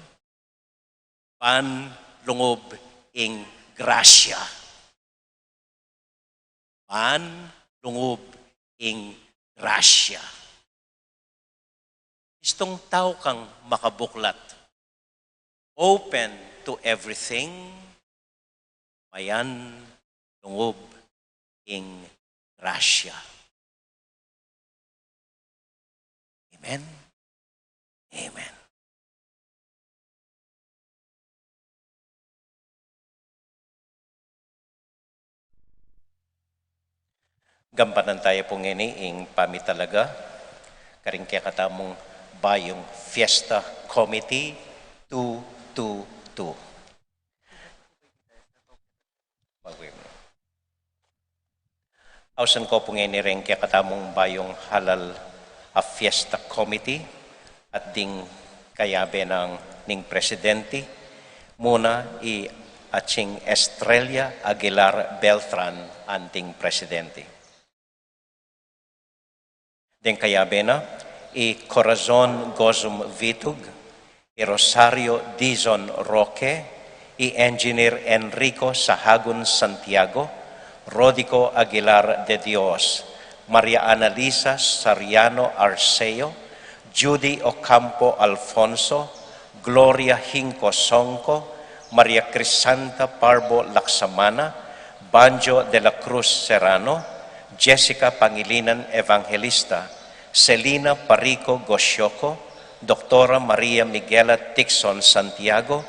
ban lungub ing grasya. Ban lungub ing grasya. Istung tau kang makabuklat, open to everything, mayan lungub ing grasya. Amen. Amen. Gampanan taya pu ngeni ing pamitalaga karing kekatamung bayung Fiesta Committee two two two. Ausan ko pu ngeni reng kekatamung bayung halal a Fiesta Committee at ding kayabe nang ning presidenti, muna i Aching Estrella Aguilar Beltran anting presidenti. Deng kayabe na, i Corazon Gozum Vitug, i Rosario Dizon Roque, i Engineer Enrico Sahagun Santiago, Rodico Aguilar de Dios, Maria Analisa Sariano Arceo, Judy Ocampo Alfonso, Gloria Hinco Songco, Maria Crisanta Parbo Laksamana, Banjo de la Cruz Serrano, Jessica Pangilinan Evangelista, Selina Parico Gosioco, Doktora Maria Miguela Tixon Santiago,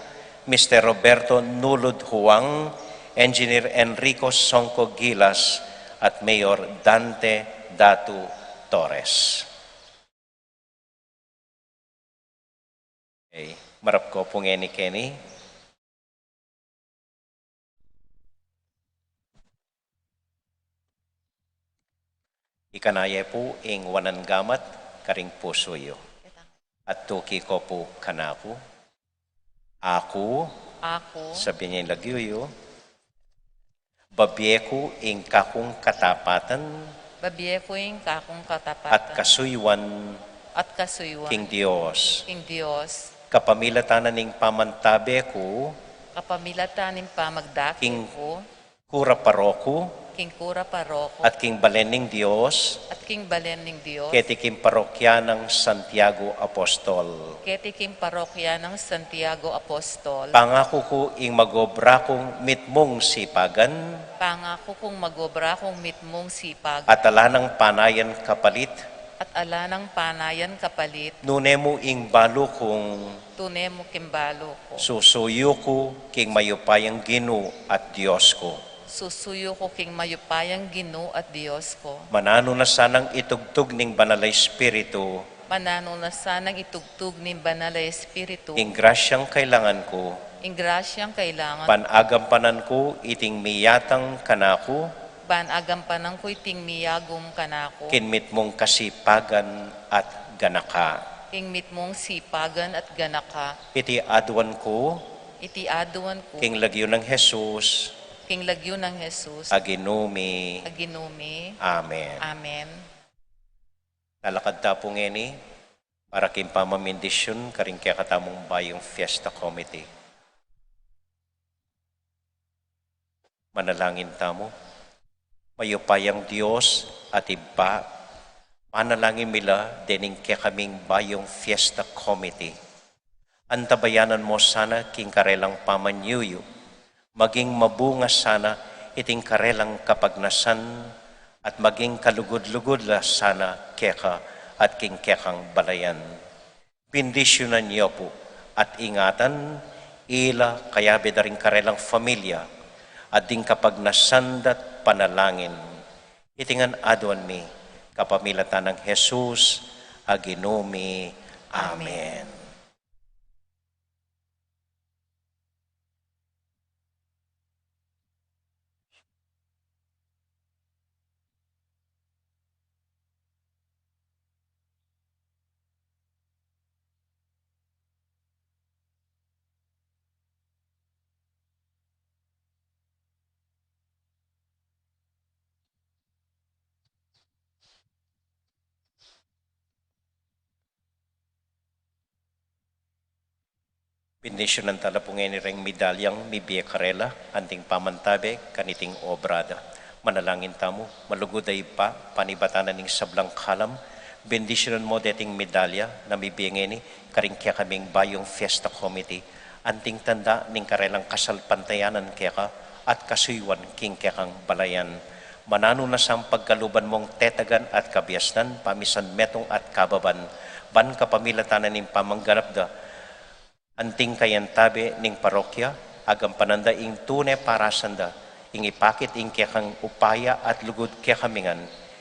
Mister Roberto Nulud Huang, Engineer Enrico Songco Gilas, at Mayor Dante Datu Torres. Okay. Marap ko pu ngeni keni. Ikana ye pu ing wanan gamat karing pusu yu. At tuki ko pu kanaku. Aku, Aku, sabian ye ing lagyu yu, babie ku ing kakung katapatan, babie ku ing kakung katapatan, at kasuyuan, at kasuyuan, king Dios, king Dios, kapamilatan na ning pamantabe ku, kapamilatan ning pamagdake king ku, kura paroku, king kura paroku, at king balen ning Dios, at king balen ning Dios, keti king parokya nang Santiago Apostol. Keti king parokya nang Santiago Apostol. Pangaku ku ing mag-obra kung mitmung sipagan, pangaku kung mag-obra kung mitmung sipagan, at ala nang panayan kapalit, at ala nang panayan kapalit, nune mu ing balu kung, nune mu ing balu ku, susuyu ku king mayupayang Ginu at Dios ku. Susuyu ku king mayupayang Ginu at Dios ku. Mananu na sanang itugtug ning Banal a Espiritu, mananu na sanang itugtug ning Banal a Espiritu, ing grasyang kailangan ku, ing grasyang kailangan, ban agampanan ku iting miyatang kanaku, ban agampanan ku iting miyagum kanaku, king mitmung kasipagan at ganaka. King mitmung sipagan at ganaka. Iti aduan ku, iti aduan ku, king lagyu nang Jesus, king lagyu nang Jesus, a Ginu mi, a Ginu mi. Amen. Amen. Lalakad ta pu ngeni para king pamamindisyun karing kekatamung bayung Fiesta Committee. Manalangin tamu. Mayupayang Dios at Ibpa, panalangin mi la dening kekaming bayung Fiesta Committee. Antabayanan mo sana king karelang pamanyuyu, maging mabunga sana iting karelang kapagnasan, at maging kalugud-lugud la sana keka at king kekang balayan. Bendisyunan yu pu at ingatan ila kayabe da ring karelang familia, at ding kapagnasan da't panalangin. Iti ngan aduan mi kapamilatan nang Jesus a Ginu mi. Amen. Amen. Bendisyunan ta la pu ngeni reng medalyang mibie karela anting pamantabe kaniting obra da. Manalangin tamu. Malugud a Ibpa, panibatan na ning sablang kalam, bendisyunan mu deting medalya na mibie ngeni karing kekaming bayung fiesta committee, anting tanda ning karelang kasalpantayanan keka at kasuyuan king kekang balayan. Mananu na sang pagkaluban mung tetagan at kabiasnan, pamisan metung at kababan, ban kapamilatan na ning pamangganap da, anting kayantabe ning parokya, agampanan da ing tune parasan da, ing ipakit ing kekang upaya at lugud kekami ngan.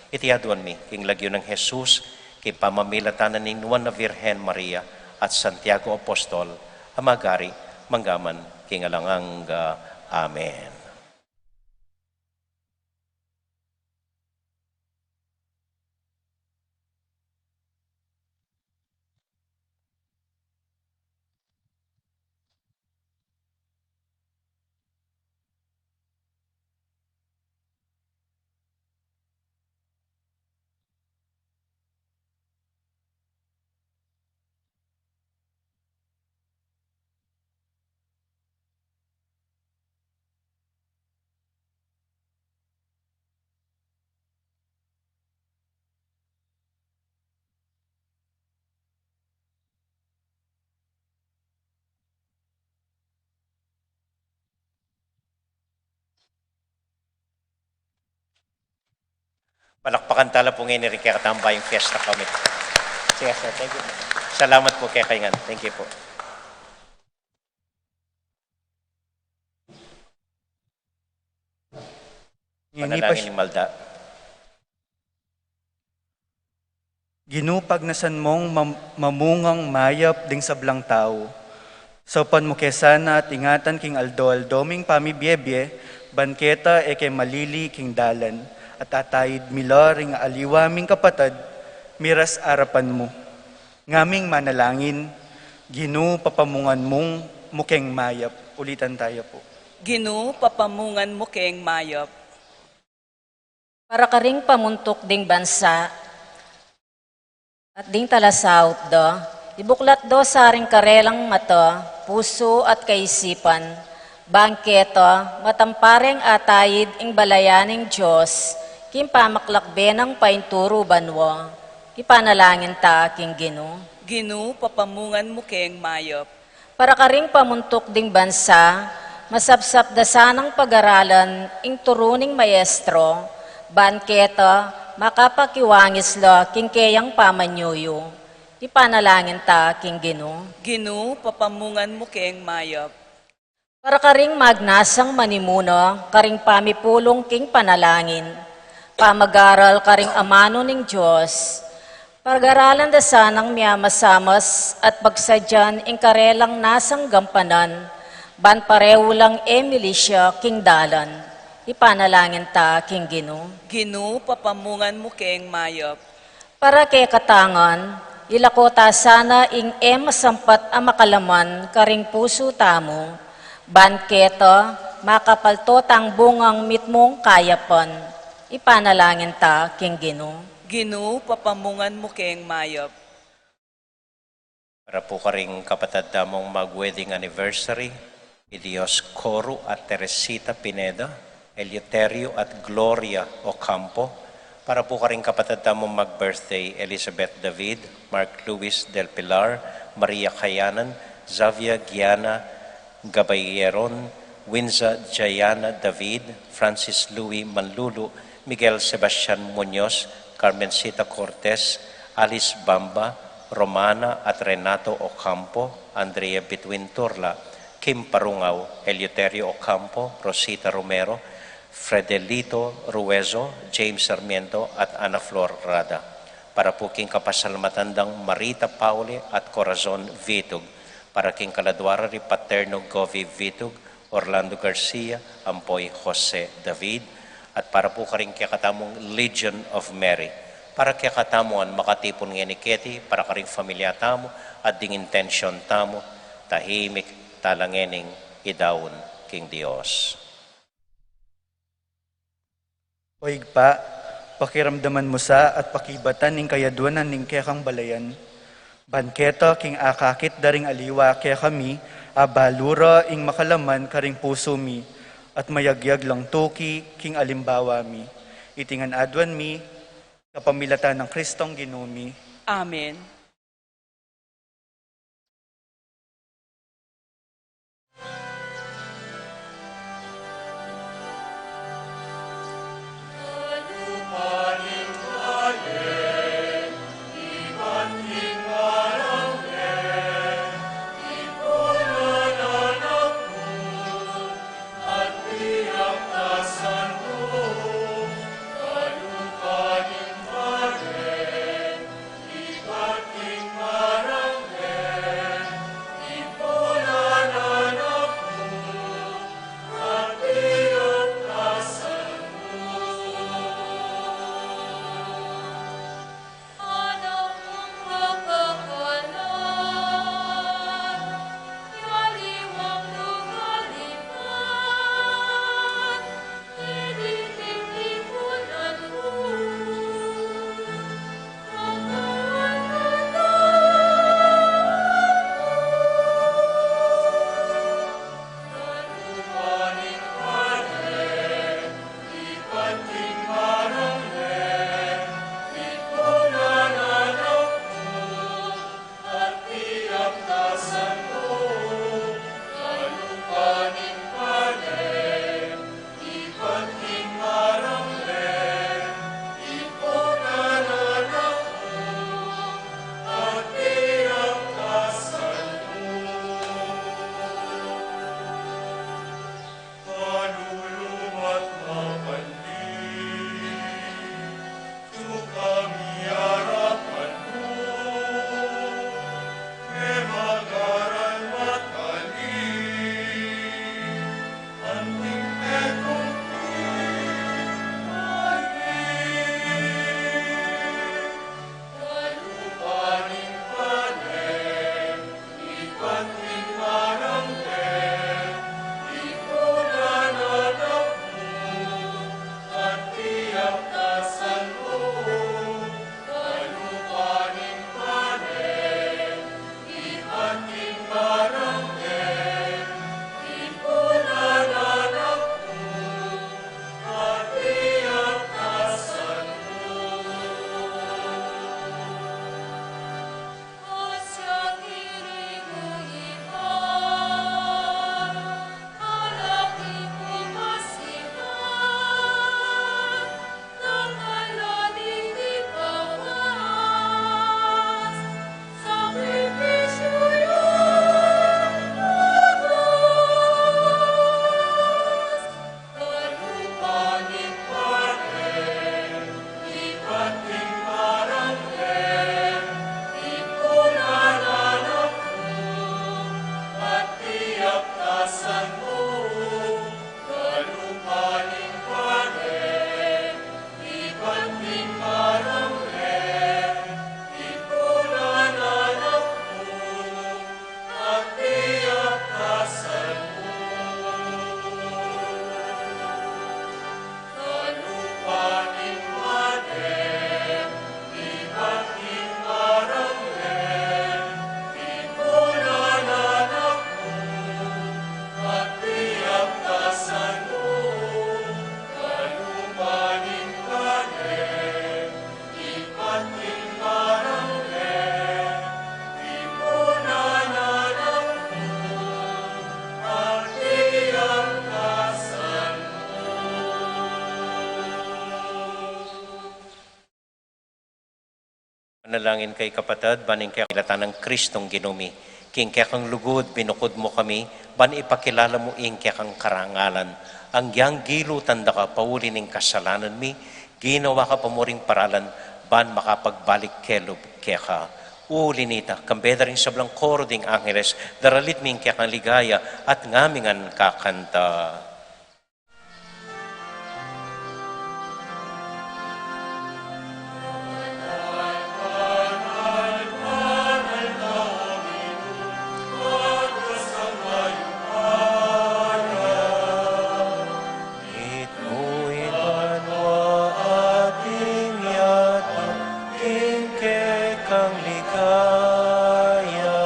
Iti aduan mi king lagyu nang Jesus, king pamamilatan na ning Nuan a Virgen Maria at Santiago Apostol, a magari manggaman king alang angga. Amen. Palakpakan ta la pu ngeni ring kekatamung bayung fiesta committee. Sige, sir. Thank you. Salamat pu kekayu ngan. Thank you pu. Ngeni, panalangin ning Malda. Ginu, pagnasan mung mam-, mamungang mayap ding sablang tau. Saupan mu ke sana at ingatan king aldo-aldo ming pamibiebie, ban keta e ke malili king dalan, at ataid mi la ring aliwa ming kapatad, miras arapan mu. Ngaming manalangin, Ginu, papamungan mung, mu keng mayap. Ulitan taya pu. Ginu, papamungan mu keng mayap. Para karing pamuntuk ding bansa at ding talasaut da, ibuklat do sa ring karelang mata, pusu at kaisipan, ban keta matampareng ataid ing balayan ning Dios king pamaklakbe nang painturu banua. Ipanalangin ta king Ginu. Ginu, papamungan mu keng mayap. Para karing pamuntuk ding bansa, masapsap da sanang pagaralan ing turu ning maestro, ban keta makapakiwangis la king keyang pamanyuyu. Ipanalangin ta king Ginu. Ginu, papamungan mu keng mayap. Para karing magnasang manimuna karing pamipulung king panalangin, pamagaral karing amanu ning Dios, pagaralan da sanang miamasamas at pagsadyan ing karelang nasang gampanan, ban pareu lang e milisya king dalan. Ipanalangin ta king Ginu. Ginu, papamungan mu keng mayap. Para kekatang ngan, ilako ta sana ing e masampat a makalaman karing pusu tamu, ban keta makapalto tang bungang mitmung kayapan. Ipanalangin ta king Ginu. Ginu, papamungan mu keng mayap. Para pu karing kapatad tamung mag-wedding anniversary, i Dioscoro at Teresita Pineda, Eleuterio at Gloria Ocampo. Para pu karing kapatad tamung mag-birthday, Elizabeth David, Mark Luis del Pilar, Maria Kayanan, Xavier Giana Gabayeron, Winza Jayana David, Francis Louis Manlulu, Miguel Sebastian Muñoz, Carmencita Cortez, Alice Bamba, Romana at Renato Ocampo, Andrea Bitwin Turla, Kim Parungao, Eleuterio Ocampo, Rosita Romero, Fredelito Ruezo, James Sarmiento at Ana Flor Rada. Para pu king kapasalamatan dang Marita Pauli at Corazon Vitug. Para king kaladua ra ri Paterno Govi Vitug, Orlando Garcia, ampo i Jose David, at para pu karing kekatamung Legion of Mary. Para kekatamu ngan makatipun ngeni keti, para karing familia tamu, at ding intensyon tamu, tahimik tala ngening idaun king Dios. O Ibpa, pakiramdaman mu sa at pakibatan ing kayaduanan ning kekang balayan. Ban keta king akakit da ring aliwa kekami, Abalu ra ing makalaman karing pusu mi, at mayagyag lang tuki king alimbawa mi. Iti ngan aduan mi, kapamilatan nang Kristong Ginu mi. Amen. Manalangin kayu, kapatad, ban ing kekang milatan nang Kristong Ginu mi. King kekang lugud, binukud mu kami, ban ipakilala mu ing kekang karangalan. Agyang gilutan da ka pauli ning kasalanan mi, ginawa ka pa mu ring paralan, ban makapagbalik kelub keka. Uli nita, kambe da ring sablang koro ding angeles, daralit mi ing kekang ligaya, at ngamingan kakanta. Itmu ing banua at ing yatu, king kekang ligaya.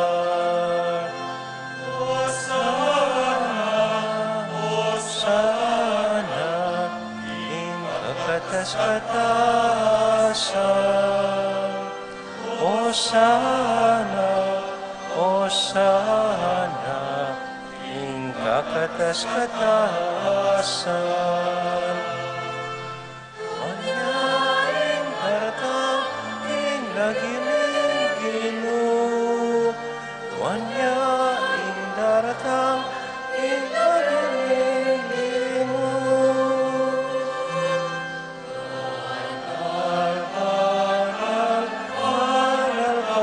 Kataasan. Osana, Osana, ing kakatas-katasan. Wan ya ing daratang king lagyu ning Ginu. Wan ya ing daratang king lagyu ning Ginu. Banal, banal, banal ka, O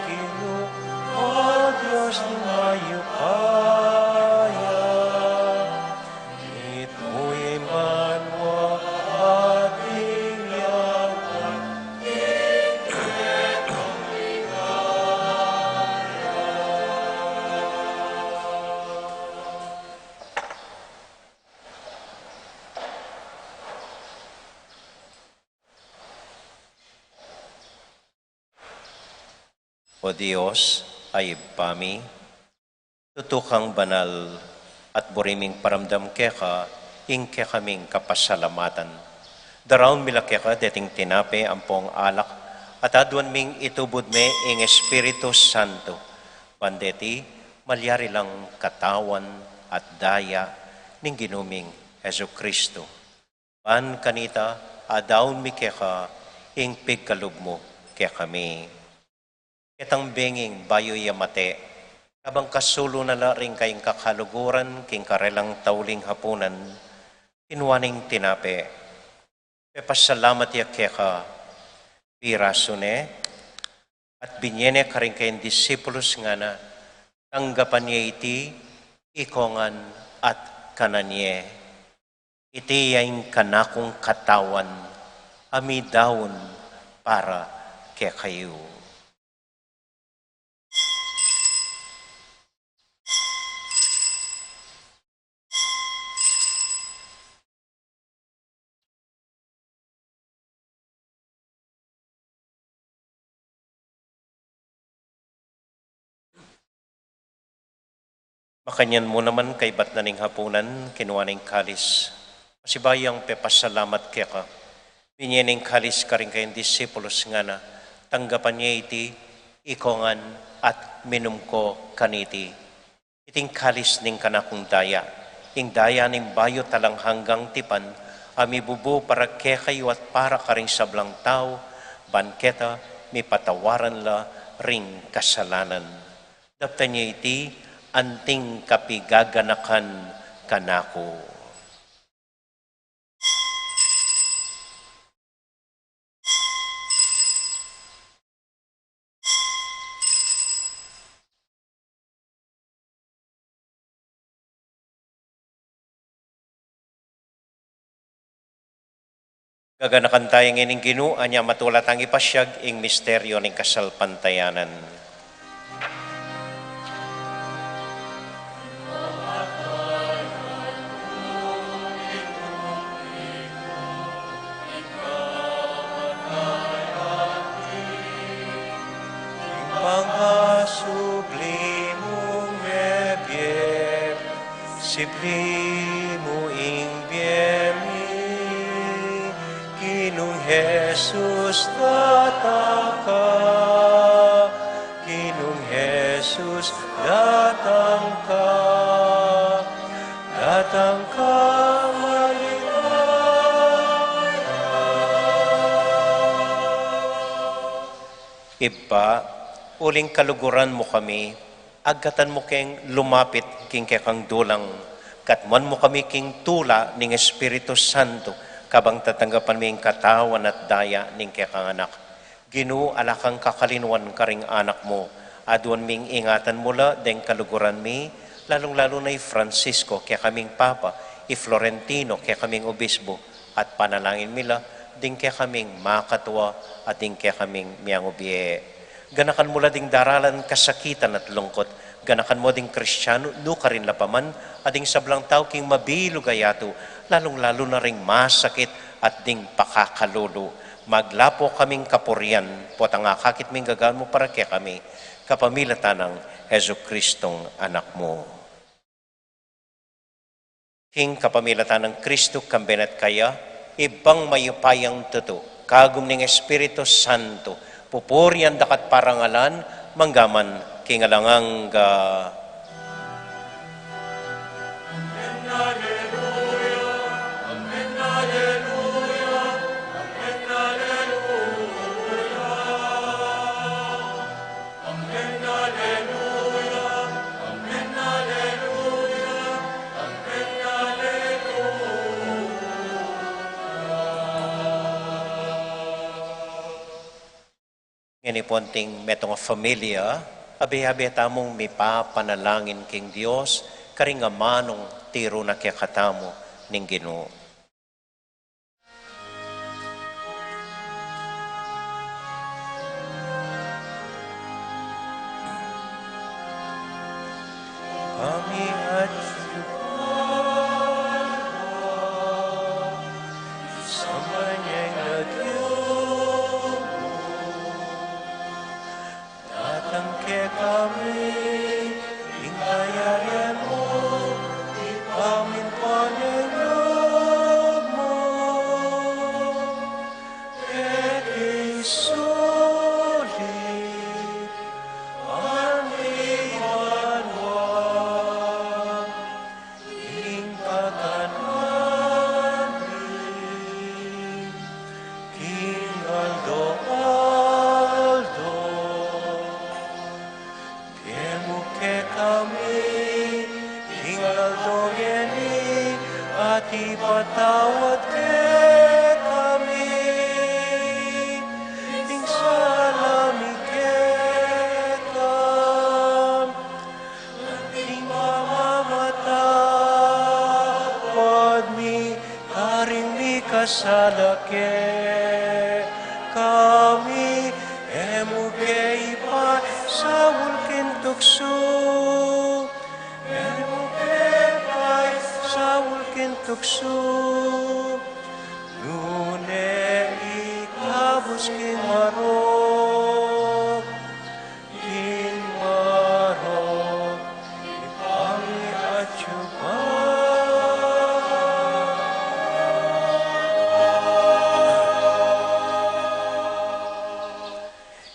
Ginu, O Dios ning mayupaya. Mitmu ing banua at ing yawan. O Dios, a Ibpa mi, tutu kang banal, at buri ming paramdam keka ing kekaming kapasalamatan. Daraun mi la keka deting tinape ampong alak, at aduan ming itubud me ing Espiritu Santo, ban deti malyari lang katawan at daya ning Ginu ming Jesucristo. Ban kanita, adaun mi keka ing pigkalub mu kekami. Ketang benging bayu ya mate, kabang kasulu na la ring kayang kakaluguran king karelang tauling hapunan, kinua neng tinape, pepasalamat ya keka, pirasu ne, at binie ne karing kayang disipulus, ngana, tanggapan ye iti, ikongan at kanan ye. Iti ya ing kanakung katawan, a midaun para kekayu. Makanyan mu naman kaybat na ning hapunan, kinua ne ing kalis. Pasibayu yang pepasalamat keka, binie ne ing kalis karing kayang disipulus, ngana, tanggapan ye iti, ikongan at minum ko kaniti. Iti ing kalis ning kanakung daya, ing daya ning bayu at alang anggang tipan, a mibubu para kekayu at para karing sablang tau, ban keta mipatawaran la ring kasalanan. Daptan ye iti, anting kapigaganakan kanaku. Gaganakan taya ngeni ing Ginu, anya matula tang ipasyag ing misteryu ning kasalpantayanan. Ing pangasubli mung mebie, sibli mu ing bie mi, Ginung Jesus, datang ka, Ginung Jesus, datang ka, datang ka, maligaya. Ibpa, uling kaluguran mu kami, agkatan mu keng lumapit king kekang dulang, katmuan mu kami king tula ning Espiritu Santo, kabang tatanggapan mi ing katawan at daya ning kekang Anak. Ginu, ala kang kakalinuan karing anak mu, aduan ming ingatan mu la deng kaluguran mi, lalung-lalu na i Francisco, kekaming Papa, i Florentino, kekaming Obispo, at panalangin mi la ding kekaming makatua at ding kekaming miangubie. Ganakan mu la ding daralan kasakitan at lungkut. Ganakan mu ding Kristianu, nukarin la pa man, at ding sablang tau king mabilug a yatu, lalung-lalu na ring masakit at ding pakakalulu. Maglapo kaming kapurian, potang akakit ming gagawan mu para kekami, kapamilatan nang Jesucristong Anak mu. King kapamilatan nang Kristu, kambe na at kaya, Ibpang mayupayang tutu, kagum ning Espiritu Santo, pupurian da ka at parangalan, mangga man king alang angga. Ngeni pu anting metung a familia, abe-abe tamung mipapanalangin king Dios, karing amanung tiru na kekatamu ning Ginu. Kami at samanyang lagyu, datang kekami ing kayarian mu, ipamintuan ing lub mu, keti sulip anti banua. Ing kakanan mi king aldo-aldo, ibie mu kekami king aldo ngeni, at ipatawad kekami ing sala mi keka, anti ing pamamatapad mi karing mikasala kekami, e mu ke ipaisaul king tuksu, e mu ke ipaisaul king tuksu, nune ikabus king marok. King marok, ipamiatyu pa.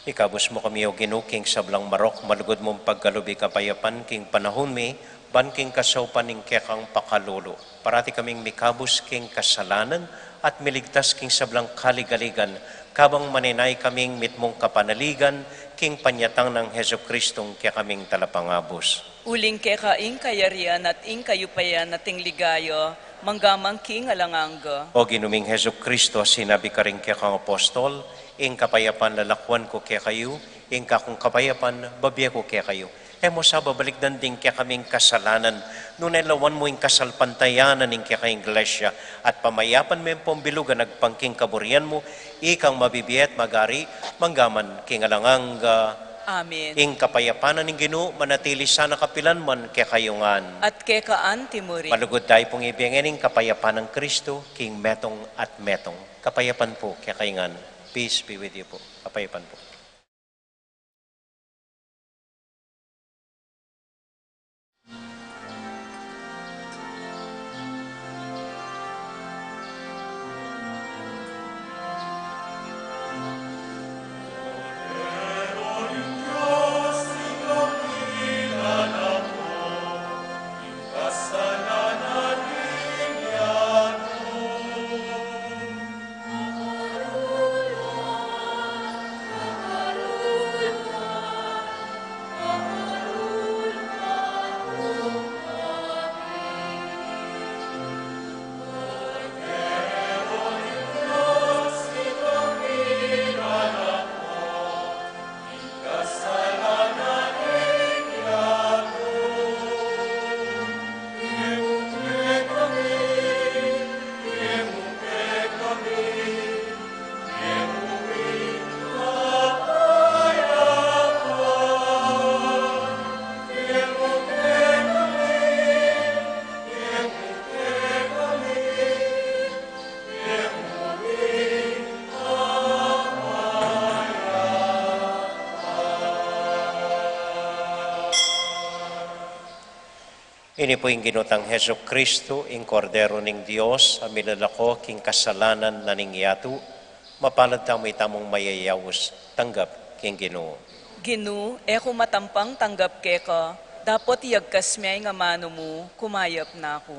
Ikabus mu kami, O Ginu, king sablang marok, malugud mung pagkalub ing kapayapan king panaun mi, ban king kasaupan ning kekang pakalulu, parati kaming mikabus king kasalanan at miligtas king sablang kaligaligan, kabang manenaya kaming mitmung kapanaligan king panyatang nang Jesucristong kekaming Talapangabus. Uling keka ing kayarian at ing kayupayan at ing ligaya, mangga man king alang angga. O Ginu ming Jesucristo, sinabi karing kekang apostol, ing kapayapan lalakwan ku kekayu, ing kakung kapayapan bibie ku kekayu. E mu sa babalikdan ding kekaming kasalanan, nune lawan mu ing kasalpantayanan ning kekang Iglesia, at pamayapan me pung bilugan agpang king kaburian mu, ikang mabibie at magari, mangga man king alang angga. Amen. Ing kapayapan ning Ginu manatili sana kapilan man kekayu ngan. At keka anti murin. Malugud tamu pung ibie ngeni ing kapayapan nang Kristo, king metung at metung. Kapayapan pu kekayu ngan. Peace be with you pu. Kapayapan pu. Ini pu ing Ginu tang Jesucristo, ing Kordero ning Dios, a milalako king kasalanan na ning yatu. Mapalad tamu itamung mayayaus tanggap king Ginu. Ginu, e ku matampang tanggap keka, dapot iyagkas me ing amanu mu, kumayap na ku.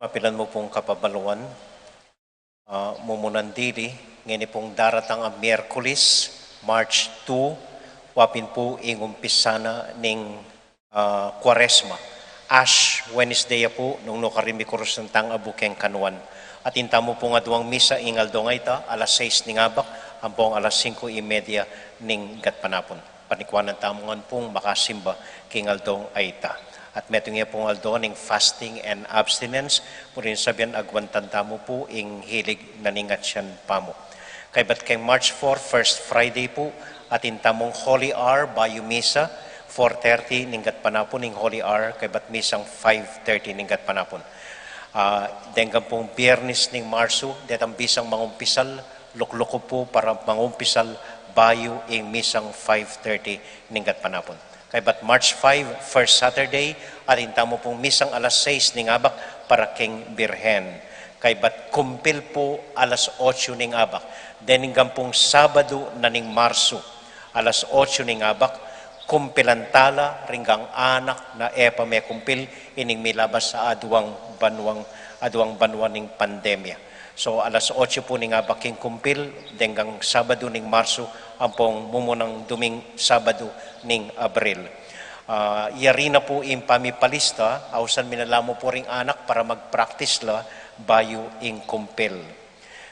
Mapilan mu pung kapabaluan, ah, mumunan dili, ngeni pung daratang a Miyerkules, March two, wa pin pu ing umpisa na ning, ah, Kuaresma. Ash Wednesday ya pu, nung nukarin mikurus na tang abu keng kanuan. Atin tamu pung aduang misa ing aldo a ita, alas sais ning abak, ampong alas singko y media ning gatpanapun. Panikuanan tamu ngan pung makasimba king aldo a ita. At metung ya pung aldo ning fasting and abstinence, purian sabyan agwantan tamu pu ing hilig na ning atyan pamu. Kaybat keng March four, first Friday pu, atin tamung Holy Hour, bayu misa, four thirty ning gatpanapun ing Holy Hour, kaybat misang five thirty ning gatpanapun. Ah, denggan pung Biyernes ning Marsu, detang bisang mangumpisal, lukluku pu para mangumpisal bayu ing misang five thirty ning gatpanapun. Kaybat March five, first Saturday, atin tamu pung misang alas sais ning abak para keng Birhen. Kaybat kumpil pu alas otso ning abak. Denggan pung Sabadu na ning Marsu, alas otso ning abak, kumpilan tala ring anak na e pa mekumpil ining milabas a aduang banuang, aduang banua ning pandemya. So, alas otso pu ning abak ing kumpil, denggang Sabadu ning Marsu, ampong mumunang duming Sabadu ning Abril. Ah, yari na pu ing pamipalista, ausan mi na la mu pu ring anak para mag-practice la bayu ing kumpil.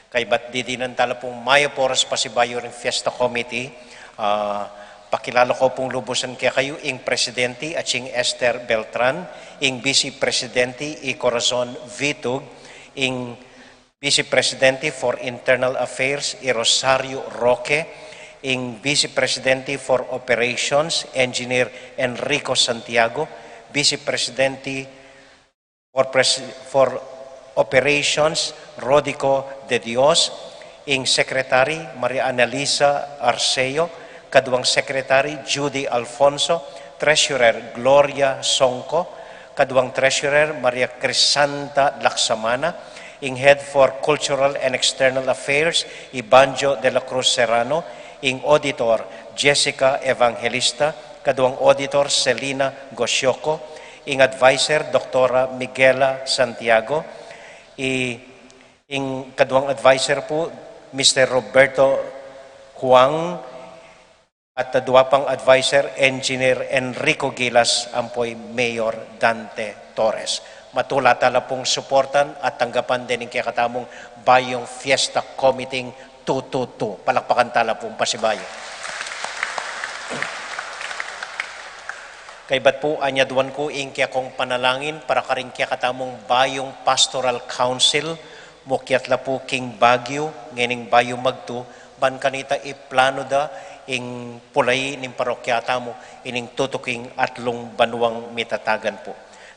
Kaybat didinan tala pung mayap a oras pasibayu ring Fiesta Committee, ah, pakilala ku pung lubusan kekayu ing Presidenti, atsing Esther Beltran, ing Vice Presidenti, i Corazon Vitug, ing Vice Presidenti for Internal Affairs, i Rosario Roque, ing Vice Presidenti for Operations, Engineer Enrico Santiago, Vice Presidenti for, Pres-, for Operations, Rodico de Dios, ing Secretary, Maria Annalisa Arceo, kaduang Secretary, Judy Alfonso, Treasurer, Gloria Songco, kaduang Treasurer, Maria Crisanta Laksamana, ing Head for Cultural and External Affairs, i Banjo de la Cruz Serrano, ing Auditor, Jessica Evangelista, kaduang Auditor, Selina Gosioco, ing Adviser, Doktora Miguela Santiago, i, ing kaduang Adviser pu, Mister Roberto Huang, at adua pang Adviser, Engineer Enrico Gilas, ampo i Mayor Dante Torres. Matula tala pung suportan at tanggapan deng kekatamung bayung Fiesta Committee two two two. Palakpakan tala pung pasibayu. Kaybat pu, anyaduan ku ing kekong panalangin para karing kekatamung bayung Pastoral Council, mukyat la pu king Baguio ngening bayu magtu, ban kanita iplanu da ing pulai ning parokya tamu ining tutuking atlung banuang mitatagan pu.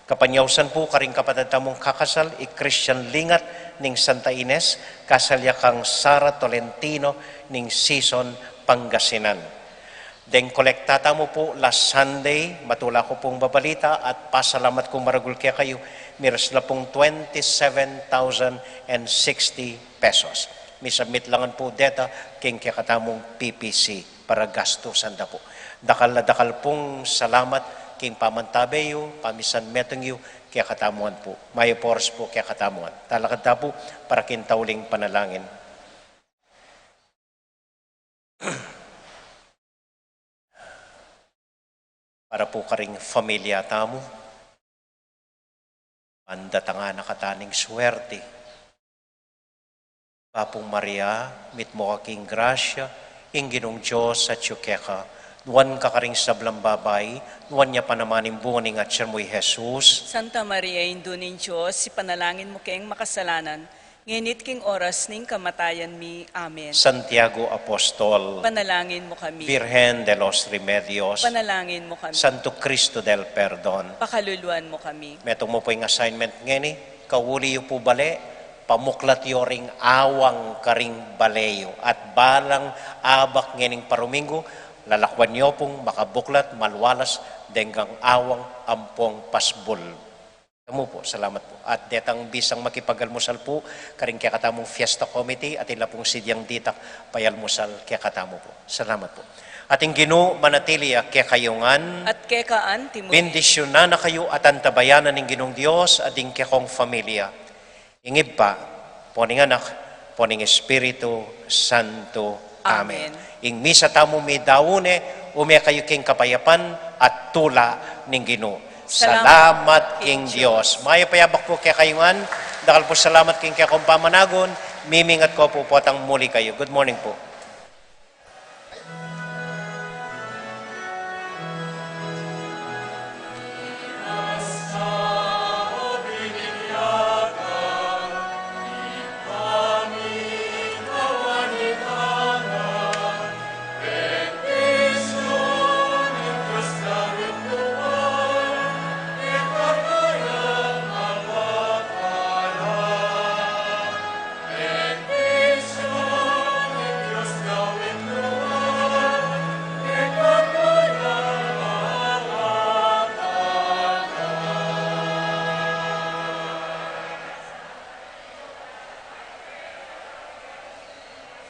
Kapanyausan pu karing kapatad tamung kakasal, i Christian Lingat ning Santa Ines, kasal ya kang Sara Tolentino ning Sison, Pangasinan. Deng kolekta tamu pu last Sunday, matula ku pung babalita at pasalamat kung maragul kekayu, miras la pung twenty-seven thousand and sixty pesos. Misubmit la ngan pu deta king kekatamung P P C para gastusan da pu. Dakal a dakal pung salamat king pamantabe yu, pamisan metung yu kekatamu ngan pu. Mayap a oras pu kekatamu ngan. Talakad ta pu para king tauling panalangin. Para pu karing familia tamu, ban datang na katamu ning suwerte. Bapu Maria, mitmu ka king grasya, ing Ginung Dios atyu keka, nuan ka karing sablang babai, nuan ya pa naman ing bunga ning atyan mu, i Jesus. Santa Maria, Indu ning Dios, ipanalangin mu keng makasalanan, ngeni at king oras ning kamatayan mi. Amen. Santiago Apostol, panalangin mu kami. Virgen de los Remedios, panalangin mu kami. Santo Cristo del Perdon, pakaluluan mu kami. Metung mu pu ing assignment ngeni, kauli yu pu bale, pamuklat yu ring awang karing bale yu, at balang abak ngening paruminggu, lalakwan yu pung makabuklat, malualas, deng awang ampong pasbul. Kamu pu, salamat pu. At detang bisang makipagalmusal pu karing kekatamung Fiesta Committee, atin la pung sidyang ditak payalmusal kekatamu pu. Salamat pu. At ing Ginu manatili ya kekayu ngan. At keka antimu. Bendisyunan na kayu at antabayanan ning Ginung Dios at ding kekong familia. Ing Ibpa, ampo ning Anak, ampo ning Espiritu Santo. Amen. Amen. Ing misa tamu midaun ne, ume kayu king kapayapan at tula ning Ginu. Salamat. Salamat king Dios. Mayap a yabak pu kekayu ngan, dakal pu salamat king kekong pamanagun, mimingat ko pu potang muli kayu. Good morning pu.